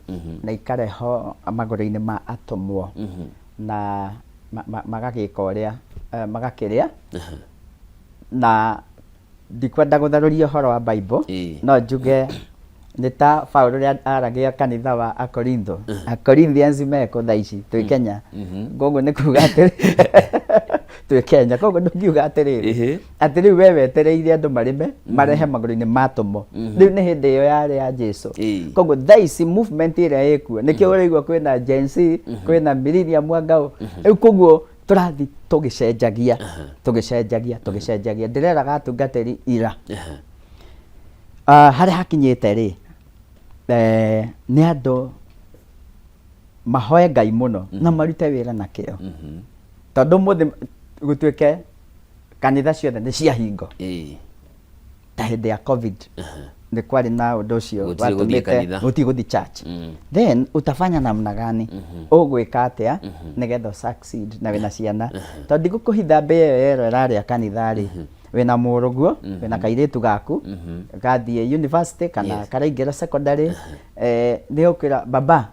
na ikarehwo magũrũ-inĩ ma atũmwo na magagĩka ũrĩa magakĩrĩa. Na ndikwenda gũtharũria ũhoro wa Bible, no njuge nĩ ta Paul ũrĩa aragia kanitha wa Akorintho. Acorinthians mekũ thaa ici twĩ Kenya. Koguo nĩ kuga atĩ twĩ Kenya, koguo ndũngiuga atĩrĩrĩ atĩ rĩu we wetereire andũ marĩme marehe magũrũ-inĩ ma atũmwo. Rĩu nĩ hĩndĩ ĩyo yarĩ ya Jesu. Koguo thaa ici movement ĩrĩa ĩkuo, nĩkĩo ũraigua kwĩna Gen Z, kwĩna millennium mwanga ũũ. Rĩu koguo tũrathiĩ tũgĩcenjagia, tũgĩcenjagia, tũgĩcenjagia. Ndĩreraga atungatĩri ira, harĩa hakinyĩte rĩ, nĩ andũ mahoe Ngai mũno na marute wĩra na kĩo. Tondũ ũmũthĩ gũtuĩke kanitha ciothe nĩ ciahingo. Ta hĩndĩ ya COVID nĩ kwarĩ na ũndũ ũcio Gũtirĩ gũthiĩ watũmĩte kanitha. gũtirĩ gũthiĩ church. Then utafanya namna gani? Ũgwĩka atĩa nĩgetha ũ succeed na wĩna ciana? Tondũ ndigũkũhitha mbĩa ĩyo yerũ ĩrarĩa kanitha rĩ, wĩna mũrũguo, wĩna kairĩtu gaku, gathiĩ university kana karaingĩra secondary, nĩ ũkwĩra baba,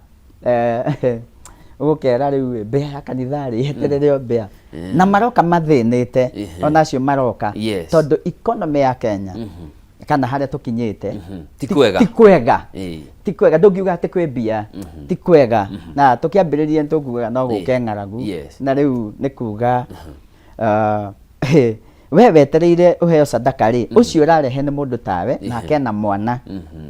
ũgũkera rĩu mbĩa ya kanitha rĩ, yeterere o mbĩa. Na maroka mathĩnĩte, ona acio maroka, tondũ economy ya Kenya, kana harĩa tũkinyĩte, Ti kwega. Ti kwega. Ti kwega, ndũngiuga atĩ kwĩ mbia, ti kwega. Na tũkĩambĩrĩria nĩ tũkugaga no gũke ng'aragu. Na rĩu nĩ kuga, we wetereire ũheo sadaka rĩ, ũcio ũrarehe nĩ mũndũ tawe, nake ena mwana.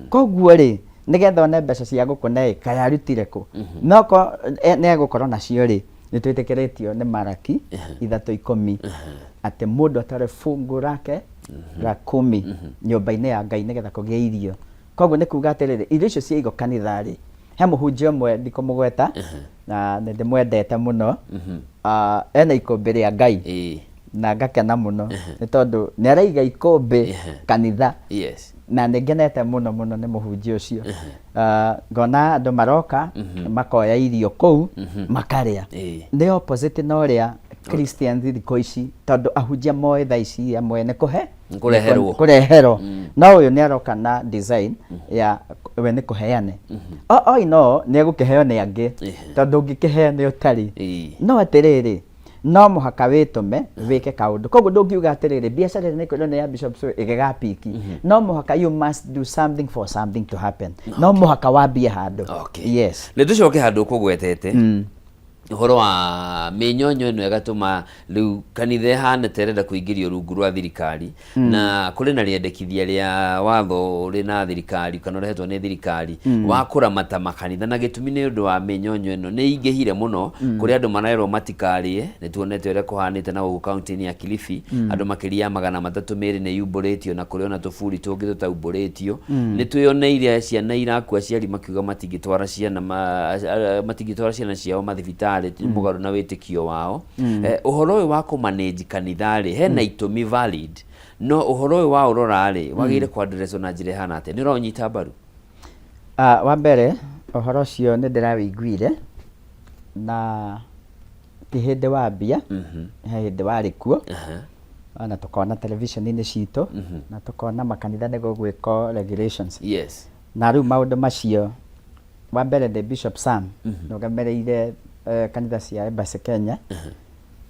Koguo rĩ, nĩgetha one mbeca cia gũkũne ĩ, kaĩ arutire kũ? No ko nĩ egũkorwo nacio rĩ, nĩ twĩtĩkĩrĩtio nĩ Maraki 3:10 atĩ mũndũ atware fungu rake la kumi nyũmba-inĩ ya Ngai nĩgetha kũgĩe irio. Koguo nĩ kuga atĩrĩrĩ, irio icio ciaigwo kanitha rĩ, he mũhunjia ũmwe ndikũmũgweta, na nĩ ndĩmwendete mũno, ena ikũmbĩ rĩa Ngai. Na ngakena mũno nĩ tondũ nĩ araiga ikũmbĩ kanitha. Na nĩ ngenete mũno mũno nĩ mũhunjia ũcio. Ngona andũ maroka, makoya irio kũu, makarĩa. Nĩ opposite na ũrĩa Christians thikũ ici, tondũ ahunjia moĩ thaa ici amwe nĩ kũhe, Kũreherwo. Kũreherwo. No ũyũ nĩ aroka na design ya we nĩ kũheane. O ino nĩ egũkĩheo nĩ angĩ, tondũ ũngĩkĩheo nĩ ũtarĩ. No atĩrĩrĩ, no mũhaka wĩtũme wĩke kaũndũ. Koguo ndũngiuga atĩrĩrĩ, biacara ĩrĩa nĩkwĩrwo nĩ ya Bishop Sue ĩgĩgapiki. No mũhaka you must do something for something to happen. No mũhaka wambie handũ. Yes. Nĩ tũcoke handũ ũkũgwetete. Ũhoro wa mĩnyonyo ĩno ĩgatũma rĩu kanitha ĩhane ta ĩrenda kũingĩrio rungu rwa thirikari, na kũrĩ na rĩendekithia rĩa watho ũrĩ na thirikari kana ũrehetwo nĩ thirikari wa kũramata makanitha, na gĩtũmi nĩ ũndũ wa mĩnyonyo ĩno nĩ ĩingĩhire mũno kũrĩa andũ marerwo matikarĩe. Nĩ tuonete ũrĩa kũhanĩte na gũkũ kaunti-inĩ ya Kilifi, andũ makĩria ya 302 nĩ yumbũrĩtio, na kũrĩ ona tũburi tũngĩ tũtaumbũrĩtio. Nĩ twĩyoneire ciana irakua, aciari makiuga matingĩtwara ciana matingĩtwara ciana ciao mathibitarĩ mũgarũ na wĩtĩkio wao. Ũhoro ũyũ wa kũmanage kanitha rĩ, hena itũmi valid, no ũhoro ũyũ wa ũrora rĩ, wagĩrĩire kwandereswo na njĩra ĩhana atĩa? Nĩ ũraũnyita mbaru? Wa mbere ũhoro ũcio nĩ ndĩrawĩiguire na ti hĩndĩ wambia, he hĩndĩ warĩ kuo. Ona tũkona television-inĩ citũ na tũkona makanitha nĩ gũgwĩkwo regulations. Na rĩu maũndũ macio, wa mbere ndĩ Bishop Sam, nũgamĩrĩire kanitha cia Embassy Kenya.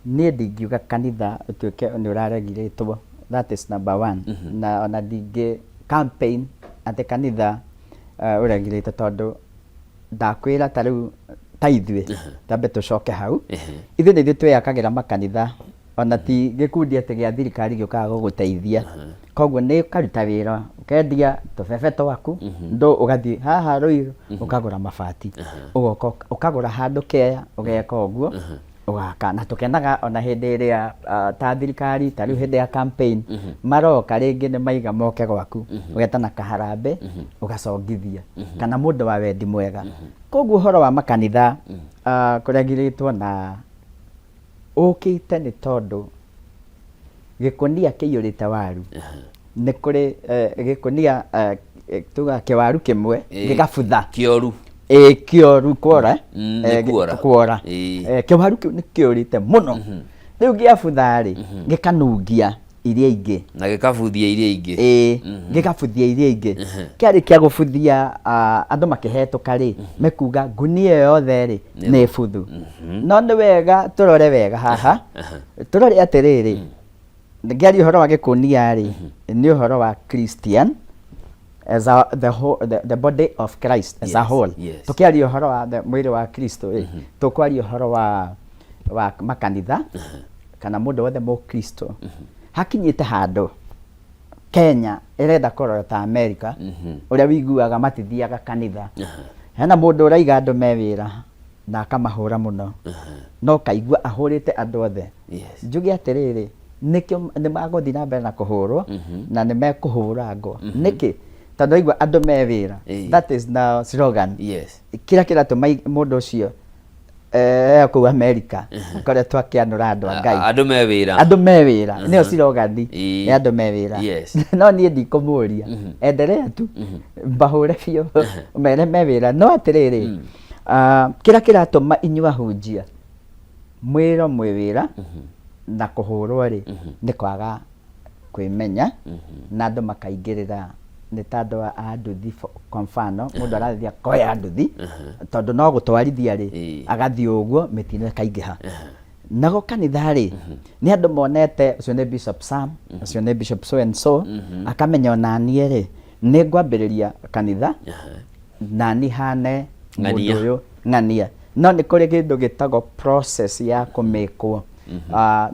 Niĩ ndingiuga kanitha ũtuĩke nĩ ũraregirĩtwo, that is number one. Na ona ndingĩ campaign atĩ kanitha ũregirĩtwo, tondũ ndakwĩra ta rĩu ta ithuĩ tambe tũcoke hau, ithuĩ nĩ ithuĩ twĩyakagĩra makanitha, ona ti gĩkundi atĩ gĩa thirikari gĩũkaga gũgũteithia. Koguo nĩ ũkaruta wĩra, ũkendia tũbebe twaku ndũ, ũgathiĩ haha Rũirũ ũkagũra mabati, ũgoka ũkagũra handũ kea, ũgeka ũguo, ũgaka. Na tũkenaga ona hĩndĩ ĩrĩa ta thirikari, ta rĩu hĩndĩ ya campaign maroka rĩngĩ nĩ maiga moke gwaku, ũgetana kaharambĩ, ũgacongithia kana mũndũ wa wendi mwega. Koguo ũhoro wa makanitha kũregirĩtwo na ũkĩte nĩ tondũ gĩkũnia kĩiyũrĩte waru, nĩ kũrĩ gĩkũnia, tuga kĩwaru kĩmwe gĩgabutha. Kĩoru. Ĩ, kĩoru, kuora. Nĩ kuora. Kuora. Kĩwaru kĩu nĩ kĩũrĩte mũno, rĩu gĩabutha rĩ, gĩkanungia iria ingĩ. Na gĩkabuthia iria ingĩ. Ĩĩ, gĩgabuthia iria ingĩ. Kĩarĩkia gũbuthia, andũ makĩhetũka rĩ, mekuga ngunia ĩyo yothe rĩ nĩ buthu. No nĩ wega tũrore wega haha, tũrore atĩrĩrĩ, ngĩaria ũhoro wa gĩkũnia rĩ, nĩ ũhoro wa Christian as a, the, whole, the body of Christ as a whole. Tũkĩaria ũhoro wa mwĩrĩ wa Kristo rĩ, tũkwaria ũhoro wa makanitha kana mũndũ wothe mũkristo. Hakinyĩte handũ Kenya ĩrenda kũrora ta America, ũrĩa wiguaga matithiaga kanitha. Hena mũndũ ũraiga andũ me wĩra na akamahũra mũno, no kaigua ahũrĩte andũ othe. Njuge atĩrĩrĩ, nĩkĩo nĩ magũthiĩ na mbere na kũhũrwo na nĩ mekũhũrangwo. Nĩkĩ? Tondũ aigua andũ me wĩra. That is now slogan. Kĩrĩa kĩratũma mũndũ ũcio kũu America akoretwo akĩanũra andũ a Ngai. Andũ me wĩra. Andũ me wĩra nĩyo slogan ya andũ me wĩra. No niĩ ndikũmũria, endelea tu, mbahũre biũ, mere me wĩra. No atĩrĩrĩ, kĩrĩa kĩratũma inyuĩ ahunjia mwĩrwo mwĩ wĩra na kũhũrwo rĩ, nĩ kwaga kwĩmenya, na andũ makaingĩrĩra nĩ ta andũ a nduthi. Kwa mfano, mũndũ arathiĩ akoya nduthi tondũ no gũtwarithia rĩ, agathiĩ ũguo, mĩtino ĩkaingĩha. Nago kanitha rĩ, nĩ andũ monete ũcio nĩ Bishop Sam, ũcio nĩ Bishop so and so, akamenya onaniĩ rĩ nĩ ngwambĩrĩria kanitha nani hane mũndũ Ng'ania. ũyũ ng'ania. No nĩ kũrĩ kĩndũ gĩtagwo process ya kũmĩkwo.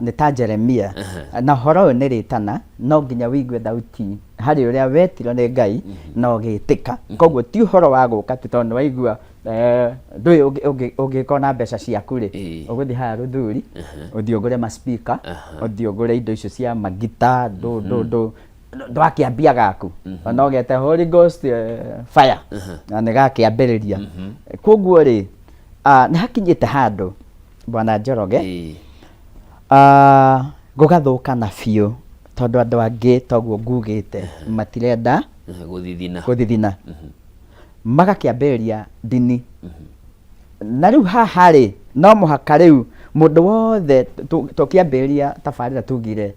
Nĩ ta Jeremia, na ũhoro ũyũ nĩ rĩtana, no nginya wĩigue thauti harĩ ũrĩa wetirwo nĩ Ngai na ũgĩtĩka. Koguo ti ũhoro wa gũka tu tondũ nĩ waigua ndũĩ ũngĩkorwo na mbeca ciaku rĩ, ũgũthiĩ haha Rũthuri, ũthiĩ ũgũre ma speaker, ũthiĩ ũgũre indo icio cia magita, ndũ ndũ ndũ ndwakĩambia gaku, ona ũgete Holy Ghost fire na nĩ gakĩambĩrĩria. Koguo rĩ, nĩ hakinyĩte handũ, Bwana Njoroge, gũgathũkana biũ, tondũ andũ angĩ toguo ngugĩte matirenda gũthithina. Gũthithina, magakĩambĩrĩria ndini. Na rĩu haha rĩ, no mũhaka rĩu mũndũ wothe tũkĩambĩrĩria tabarĩra tugire,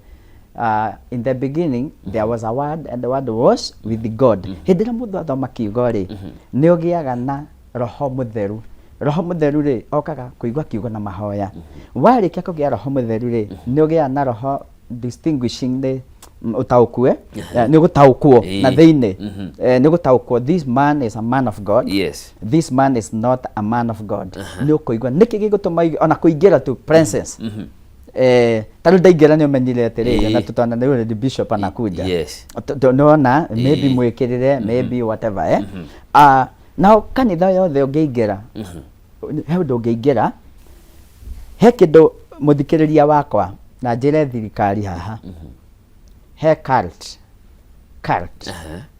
in the beginning there was a word and the word was with God. Hĩndĩ ĩrĩa mũndũ athoma kiugo rĩ, nĩ ũgĩaga na Roho Mũtheru. Roho Mũtheru rĩ, okaga kũigua kiugo na mahoya. Warĩkia kũgĩa Roho Mũtheru rĩ, nĩ ũgĩaga na roho. Distinguishing nĩ ũtaũku nĩ gũtaũkwo na thĩinĩ. Nĩ gũtaũkwo this man is a man of God, this man is not a man of God. Nĩ ũkũigua nĩkĩ gĩgũtũma ona kũingĩra tu presence, ta rĩu ndaingĩra nĩ ũmenyire atĩrĩrĩ, na tũtona nĩ ũyũ bishop anakuja. Nĩwona maybe mwĩkĩrĩre, maybe whatever. Ah, nao kanitha yothe ũngĩingĩra, he ũndũ ũngĩingĩra, he kĩndũ mũthikĩrĩria wakwa na njĩre thirikari haha, he cult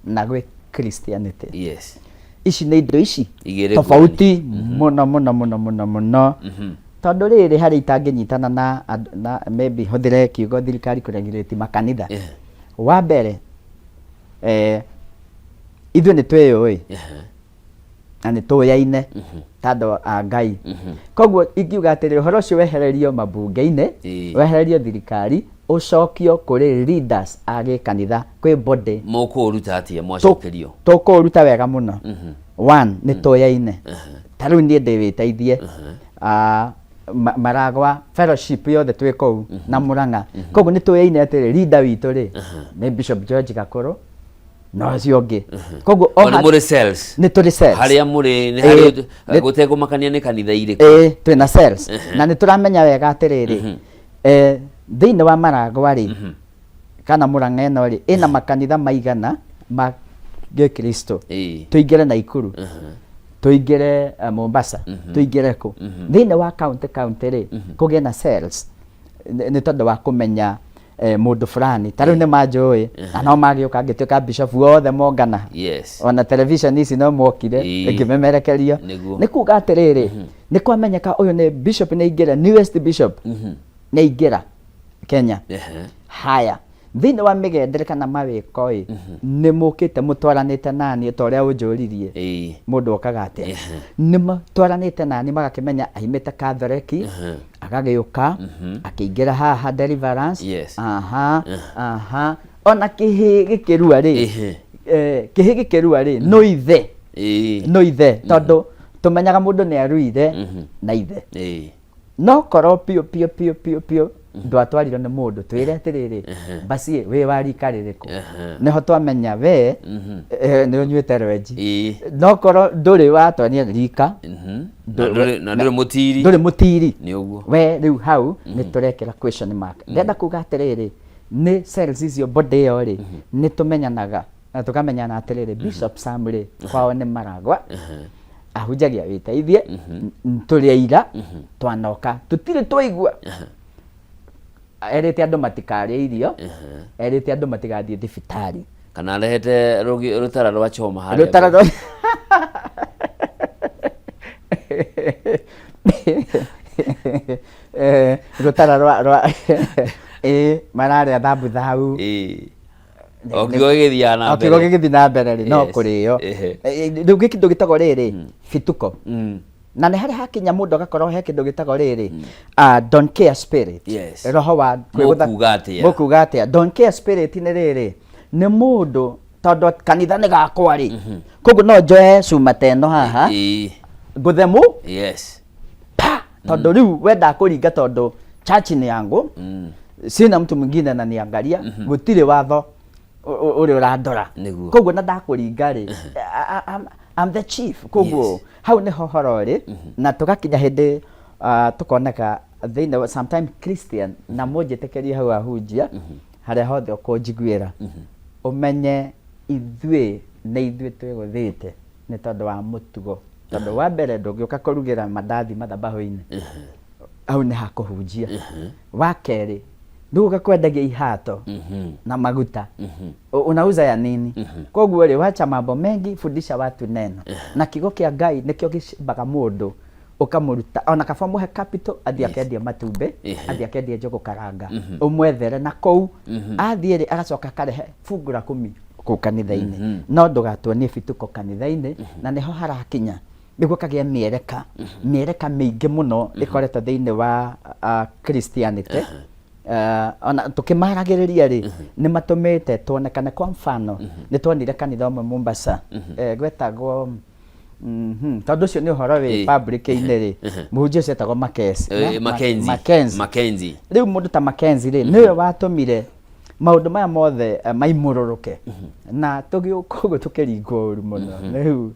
na gwĩ Christianity. Ici nĩ indo ici Igĩrĩ tofauti mũno mũno mũno mũno mũno, tondũ rĩrĩ harĩ itangĩnyitana na na maybe hũthĩre kiugo thirikari kũregulate makanitha. Wa mbere, ithuĩ nĩ twĩyũĩ na nĩ tũyaine ta andũ a Ngai. Koguo ingiuga atĩrĩ, ũhoro ũcio wehererio mambunge-inĩ, wehererio thirikari, ũcokio kũrĩ leaders a gĩkanitha, kwĩ body. Mũkũũruta atĩa mwacokerio? Tũkũũruta wega mũno. One, nĩ tũyaine. Ta rĩu niĩ ndĩ wĩteithie. Ah, Maragwa fellowship yothe twĩ kũu na Mũrang'a, koguo nĩ tũyaine atĩrĩ, leader witũ rĩ nĩ Bishop George Gakũrũ na ũcio ũngĩ. Koguo o nĩ mũrĩ cells? Nĩ tũrĩ cells. Harĩa mũrĩ nĩ harĩ gũtekũmakania nĩ kanitha irĩkũ? Ĩĩ, twĩna cells na nĩ tũramenya wega atĩrĩrĩ, thĩinĩ wa Maragwa rĩ kana Mũrang'a ĩno rĩ, ĩna makanitha maigana ma gĩkristo. Tũingĩre Naikuru, tũingĩre Mombasa, tũingĩre kũ thĩinĩ wa county rĩ, kũgĩe na cells nĩ tondũ wa kũmenya mũndũ fulani. Ta rĩu nĩ manjũĩ na no magĩũka ngĩtuĩka bishop othe mongana. Ona television ici no mokire ĩkĩmemerekerio. Nĩ kuga atĩrĩrĩ, nĩ kwamenyeka ũyũ nĩ bishop, nĩ aingĩra, newest bishop nĩ aingĩra Kenya. Haya, thĩinĩ wa mĩgendere kana mawĩko ĩ, nĩ mũkĩte mũtwaranĩte nani, ta ũrĩa ũnjũririe mũndũ okaga atĩa. Nĩ matwaranĩte nani, magakĩmenya aimĩte Catholic, agagĩũka akĩingĩra haha deliverance. Aha aha, ona kĩhĩ gĩkĩrua rĩ, kĩhĩ gĩkĩrua rĩ, no ithe, no ithe, tondũ tũmenyaga mũndũ nĩ aruire na ithe. No korwo piũ piũ piũ piũ piũ ndwatwarirwo nĩ mũndũ, twĩre atĩrĩrĩ, basi wĩ wa rika rĩrĩkũ, nĩho twamenya we nĩ ũnyuĩte rwenji. No korwo ndũrĩ watwania rika, Na ndũrĩ mũtiri. Ndũrĩ mũtiri. Nĩ ũguo. We rĩu hau nĩ tũrekĩra question mark. Ndĩrenda kuga atĩrĩrĩ, nĩ cells icio, body ĩyo rĩ, nĩ tũmenyanaga na tũkamenyana atĩrĩrĩ, Bishop Sam rĩ, kwao nĩ Maragwa, ahunjagia wĩteithie, tũrĩ aira twanoka tũtirĩ twaigua erĩte andũ matikarĩe irio, erĩte andũ matigathiĩ thibitarĩ, kana arehete rũtara rwa choma harĩa. Rũtara rwa rũtara rwa mararĩa thambuthau. O kiugo gĩgĩthiaga na O kiugo mbere. Gĩgĩthiĩ na mbere rĩ, no kũrĩo. Rĩu gĩ kĩndũ gĩtagwo rĩrĩ bituko, na nĩ harĩ hakinya mũndũ agakorwo he kĩndũ gĩtagwo rĩrĩ, ah, don't care spirit. Roho wa kwĩgũtha. Mũkuga atĩa? Mũkuga atĩa? Don't care spirit nĩ rĩrĩ, nĩ mũndũ tondũ kanitha nĩ gakwa rĩ, koguo no njoe cuma ta ĩno haha, ngũthe mũ pa, tondũ rĩu wenda kũringa, tondũ church nĩ yangu, sina mtu mwingine ananiangalia, gũtirĩ watho ũrĩa ũrandora. Koguo na ndakũringa rĩ, I'm the chief. Koguo hau nĩho horo rĩ, na tũgakinya hĩndĩ tũkoneka thĩinĩ wa sometime Christian, na mũnjĩtĩkĩrie hau ahunjia harĩa hothe ũkũnjiguĩra, ũmenye ithuĩ nĩ ithuĩ twĩgũthĩte nĩ tondũ wa mũtugo, tondũ wa mbere ndũngĩũka kũrugĩra mandathi mathabahu-inĩ, hau nĩ hakũhunjia. Wa kerĩ, ndũgũka kwendagia ihato na maguta. Unauza ya nini? Koguo rĩ, wacha mambo mengi, fundisha watu neno na kiugo kĩa Ngai nĩkĩo gĩcimbaga mũndũ, ũkamũruta ona kaba mũhe capital athiĩ akendia matumbĩ, athiĩ akendie njũgũ karanga, ũmwethere na kũu athiĩ rĩ, agacoka akarehe fungu la kumi kũu kanitha-inĩ. No ndũgatuonie bituko kanitha-inĩ, na nĩho harakinya nĩguo kagĩa mĩereka mĩingĩ mũno ĩkoretwo thĩinĩ wa Christianity. Ona tũkĩmaragĩrĩria rĩ, nĩ matũmĩte tuonekane. Kwa mfano, nĩ tuonire kanitha ũmwe Mombasa, gwetagwo Tondũ ũcio nĩ ũhoro wĩ public-inĩ rĩ, mũhunjia ũcio etagwo Mackenzie. Mackenzie. Mackenzie. Mackenzie. Rĩu mũndũ ta Mackenzie rĩ, nĩwe watũmire maũndũ maya mothe maimũrũrũke na tũgĩũka ũguo tũkĩringwo ũru mũno. Rĩu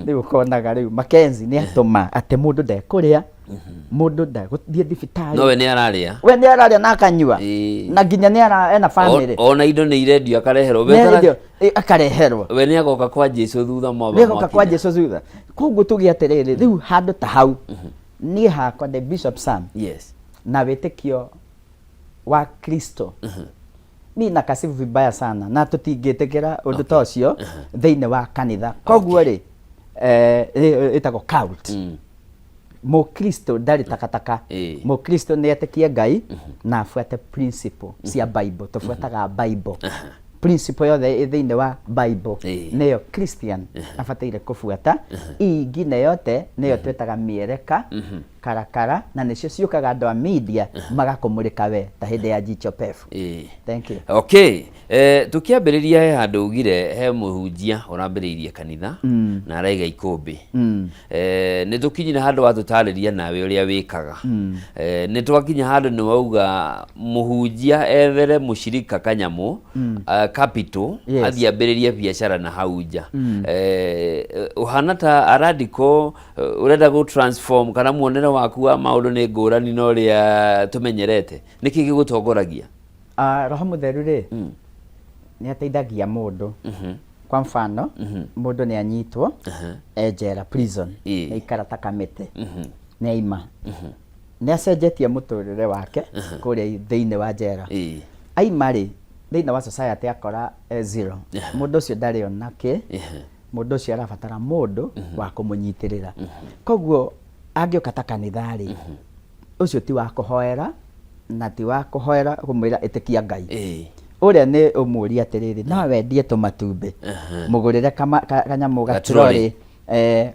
rĩu ũkonaga rĩu Mackenzie nĩ atũma atĩ mũndũ ndekũrĩa, mũndũ ndegũthiĩ thibitarĩ. No we nĩ ararĩa. We nĩ ararĩa na akanyua na nginya nĩ ara ena family. Ona indo nĩ irendio akareherwo. We Nĩ arendio, akareherwo. We nĩ agoka kwa Jesu thutha mwamba nĩ agoka kwa mwakinya. Jesu thutha. Koguo tuge atĩrĩrĩ, rĩu handũ ta hau niĩ hakwa ndĩ Bishop Sam na wĩtĩkio wa Kristo niĩ na kasifu vibaya sana na tũtingĩtĩkĩra ũndũ ta ũcio thĩinĩ wa kanitha. Koguo rĩ, ĩtagwo cult. Mũkristo ndarĩ takataka. Mũkristo nĩ etĩkie Ngai na abuate principle cia Bible. Tũbuataga Bible, principle yothe ĩ thĩinĩ wa Bible nĩyo Christian abataire kũbuata. Ingine yote nĩyo twĩtaga mĩereka karakara, na nĩcio ciũkaga andũ a media magakũmũrĩka we ta hĩndĩ ya Jicho Pevu. Thank you. Okay. Tukiambĩrĩria he handũ ugire he mũhunjia ũrambĩrĩirie kanitha na araiga ikũmbĩ. Nĩ tũkinyire handũ watũtarĩria nawe ũrĩa wĩkaga. Nĩ twakinya handũ nĩ wauga mũhunjia ethere mũcirika kanyamũ, capital, athiĩ ambĩrĩrie biacara na hau nja. Ũhana ta arandiko ũrenda gũ transform kana muonere waku wa maũndũ nĩ ngũrani na ũrĩa tũmenyerete. Nĩkĩ gĩgũtongoragia? Roho Mũtheru rĩ, nĩ ateithagia mũndũ. Kwa mfano, mũndũ nĩ anyitwo e njera, prison, nĩ aikara ta kamĩtĩ, nĩ aima, nĩ acenjetie mũtũrĩre wake kũrĩa thĩinĩ wa njera. Aima rĩ, thĩinĩ wa society akora e zero. Mũndũ ũcio ndarĩ ona kĩ. Mũndũ ũcio arabatara mũndũ wa kũmũnyitĩrĩra. Koguo angĩũka ta kanitha rĩ, ũcio ti wa kũhoera na ti wa kũhoera kũmwĩra ĩtĩkia Ngai. Ũrĩa nĩ ũmũrie atĩrĩrĩ, no wendie tũmatumbĩ, mũgũrĩre kanyamũ Gatrori. Gatrori,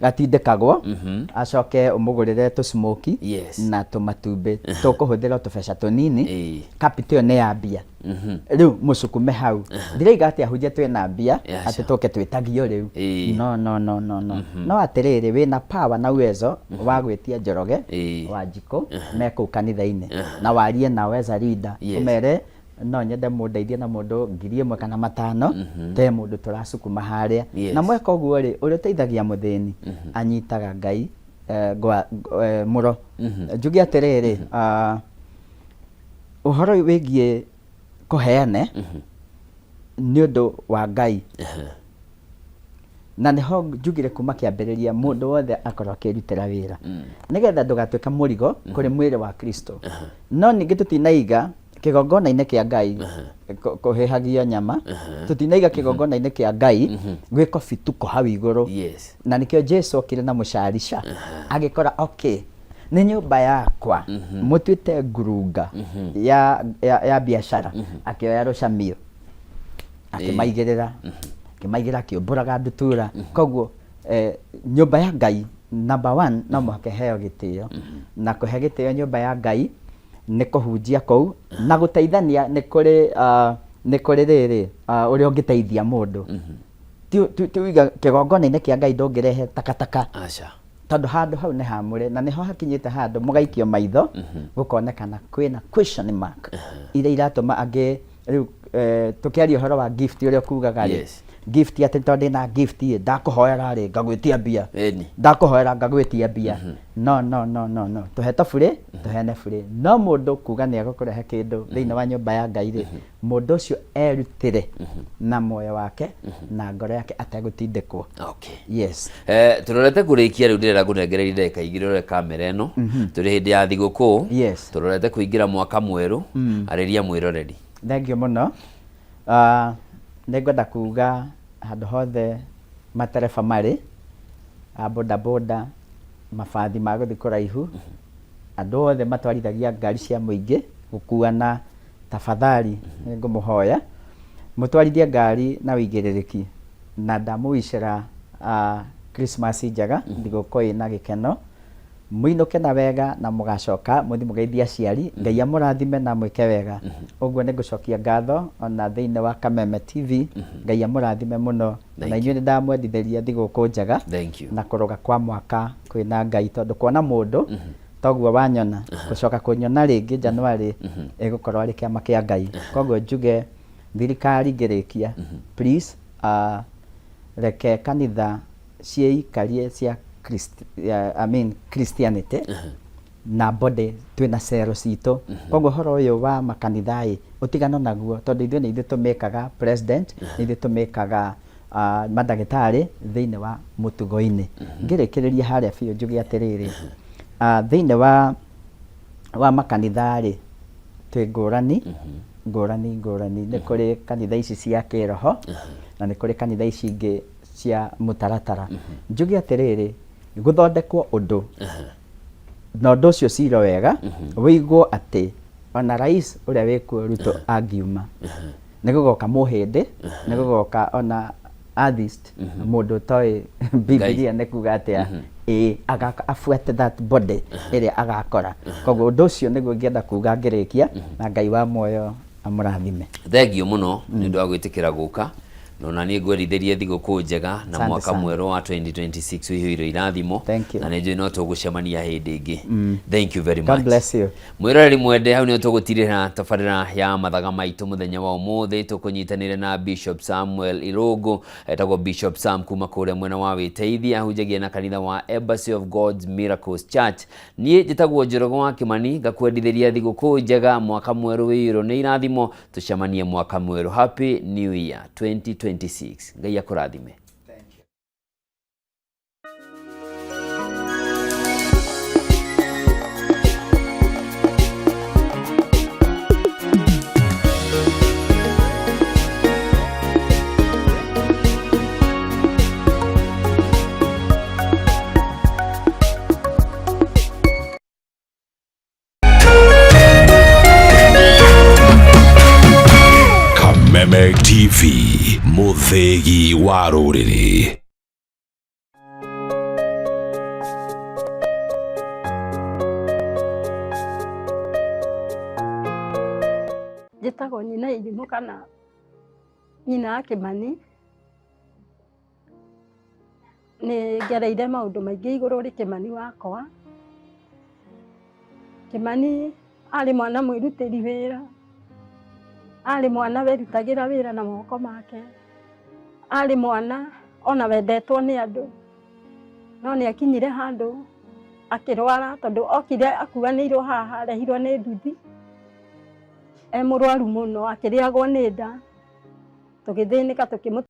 gatindĩkagwo, acoke ũmũgũrĩre tũsmoki na tũmatumbĩ tũkũhũthĩra o tũbeca tũnini. Capital ĩyo nĩ ya mbia. Rĩu mũcukume hau. Ndiraiga atĩ ahunjia twĩna mbia atĩ tũke twĩtagio rĩu. No, no, no, no, no. No atĩrĩrĩ, wĩna power na uwezo wa gwĩtia Njoroge, Wanjikũ me kũu kanitha-inĩ na warie nao as a leader. Ũmere no nyende mũndeithie na mũndũ 1000 kana 500, te mũndũ tũracukuma harĩa. Na mweka ũguo rĩ, ũrĩa ũteithagia mũthĩni anyitaga Ngai mũro. Njuge atĩrĩrĩ, ũhoro wĩgiĩ kũheane nĩ ũndũ wa Ngai, na nĩho njugire kuma kĩambĩrĩria mũndũ wothe akorwo akĩrutĩra wĩra nĩgetha ndũgatuĩke mũrigo kũrĩ mwĩrĩ wa Kristo. No ningĩ tũtinaiga kĩgongona-inĩ kĩa Ngai kũhĩhagio nyama, tũtinaiga kĩgongona-inĩ kĩa Ngai gwĩkwo bituko hau igũrũ. Na nĩkĩo Jesu okire na mũcarica agĩkora okay, nĩ nyũmba yakwa mũtuĩte ngurunga ya biacara. Akĩoya rũcamio akĩmaigĩrĩra, akĩmaigĩrĩra, akĩũmbũraga ndutura. Koguo nyũmba ya Ngai number one no mũhaka ĩheo gĩtĩo, na kũhe gĩtĩo nyũmba ya Ngai nĩ kũhunjia kũu na gũteithania. Nĩ kũrĩ nĩ kũrĩ rĩrĩ, ũrĩa ũngĩteithia mũndũ ti uiga kĩgongona-inĩ kĩa Ngai ndũngĩrehe takataka. Aca. Tondũ handũ hau nĩ hamũre na nĩho hakinyĩte handũ mũgaikio maitho, gũkonekana kwĩna question mark iria iratũma angĩ rĩu tũkĩaria ũhoro wa gift ũrĩa ũkugaga rĩ, gift atĩ tondũ ndĩna gift ĩ, ndakũhoera rĩ ngagwĩtia mbia, ndakũhoera ngagwĩtia mbia. No, no, no, no, no, tũhe to burĩ, tũheane burĩ. No mũndũ kuga nĩ egũkũrehe kĩndũ thĩinĩ wa nyũmba ya Ngai rĩ, mũndũ ũcio erutĩre na muoyo wake na ngoro yake ategũtindĩkwo. Yes. Tũrorete kũrĩkia rĩu, ndĩrenda ngũnengererie ndagĩka 2 ũrore kamera ĩno. Tũrĩ hĩndĩ ya thigũkũ. Tũrorete kũingĩra mwaka mwerũ. Arĩria mwĩroreri. Thank you mũno. Nĩ ngwenda kuga handũ hothe matereba marĩ a bodaboda, mabathi ma gũthiĩ kũraihu, andũ othe matwarithagia ngari cia mũingĩ gũkuana, tafadhali nĩ ngũmũhoya mũtwarithie ngari na ũigĩrĩrĩki, na ndamũwicĩra Christmas njega, thigũkũ ĩna gĩkeno. Mũinũke na wega na mũgacoka mũthiĩ mũgeithie aciari. Ngai amũrathime na amwĩke wega. Ũguo nĩ ngũcokia ngatho ona thĩinĩ wa Kameme TV. Ngai amũrathime mũno. Thank Na inyuĩ nĩ ndamwendithĩria thigũkũ njega Thank you. na kũrũga kwa mwaka kwĩna Ngai, tondũ kuona mũndũ toguo wanyona, gũcoka kũnyona rĩngĩ January ĩgũkorwo arĩ kĩama kĩa Ngai. Koguo njuge thirikari ngĩrĩkia, please, reke kanitha ciĩikarie cia I mean Christianity na body twĩna cero citũ. Koguo ũhoro ũyũ wa makanitha ĩ ũtigano naguo, tondũ ithuĩ nĩ ithuĩ tũmĩkaga president, nĩ ithuĩ tũmĩkaga mandagĩtarĩ thĩinĩ wa mũtugo-inĩ. Ngĩrĩkĩrĩria harĩa biũ njuge atĩrĩrĩ, thĩinĩ wa makanitha rĩ, twĩ ngũrani ngũrani ngũrani. Nĩ kũrĩ kanitha ici cia kĩroho na nĩ kũrĩ kanitha ici ingĩ cia mũtaratara. Njuge atĩrĩrĩ, gũthondekwo ũndũ na ũndũ ũcio ciro wega, wĩigwo atĩ ona rais ũrĩa wĩkuo Ruto angiuma, nĩ gũgoka mũhĩndĩ, nĩ gũgoka ona atheist, mũndũ ũtoĩ Bibilia nĩ kuga atĩa, ĩĩ abuate that body ĩrĩa agakora. Koguo ũndũ ũcio nĩguo ingĩenda kuga ngĩrĩkia, na Ngai wa muoyo amũrathime. Thengiũ mũno nĩ ũndũ wa gwĩtĩkĩra gũka, na ona niĩ ngwendithĩrie thigũkũ njega na Asante mwaka sana. mwerũ wa 2026 wĩihũire irathimo. Thank you. Na nĩ njũĩ no tũgũcemania hĩndĩ ĩngĩ. Thank you very God much. bless you. Mwĩroreri mwende, hau nĩho tũgũtirĩra tabarĩra ya mathaga maitũ mũthenya wa ũmũthĩ, tũkũnyitanĩre na Bishop Samuel Irũngũ, etagwo Bishop Sam kuma kũrĩa mwena wa Wĩteithia, ahunjagia na kanitha wa Embassy of God's Miracles Church. Niĩ njĩtagwo Njoroge wa Kĩmani, ngakwendithĩria thigũkũ njega, mwaka mwerũ wĩiyũirwo nĩ irathimo. Tũcemanie mwaka mwerũ. Happy New Year 2026. Ngai akũrathime. Kameme TV, mũthĩgi wa rũrĩrĩ. Njĩtagwo nyina Irimũ kana nyina wa Kĩmani. Nĩ ngereire maũndũ maingĩ igũrũ rĩ Kĩmani wakwa. Kĩmani arĩ mwana mwĩrutĩri wĩra, arĩ mwana werutagĩra wĩra na moko make, arĩ mwana ona wendetwo nĩ andũ, no nĩ akinyire handũ akĩrwara, tondũ okire akuanĩirwo haha, arehirwo nĩ nduthi e mũrwaru mũno, akĩrĩagwo nĩ nda, tũgĩthĩnĩka tũkĩmũ.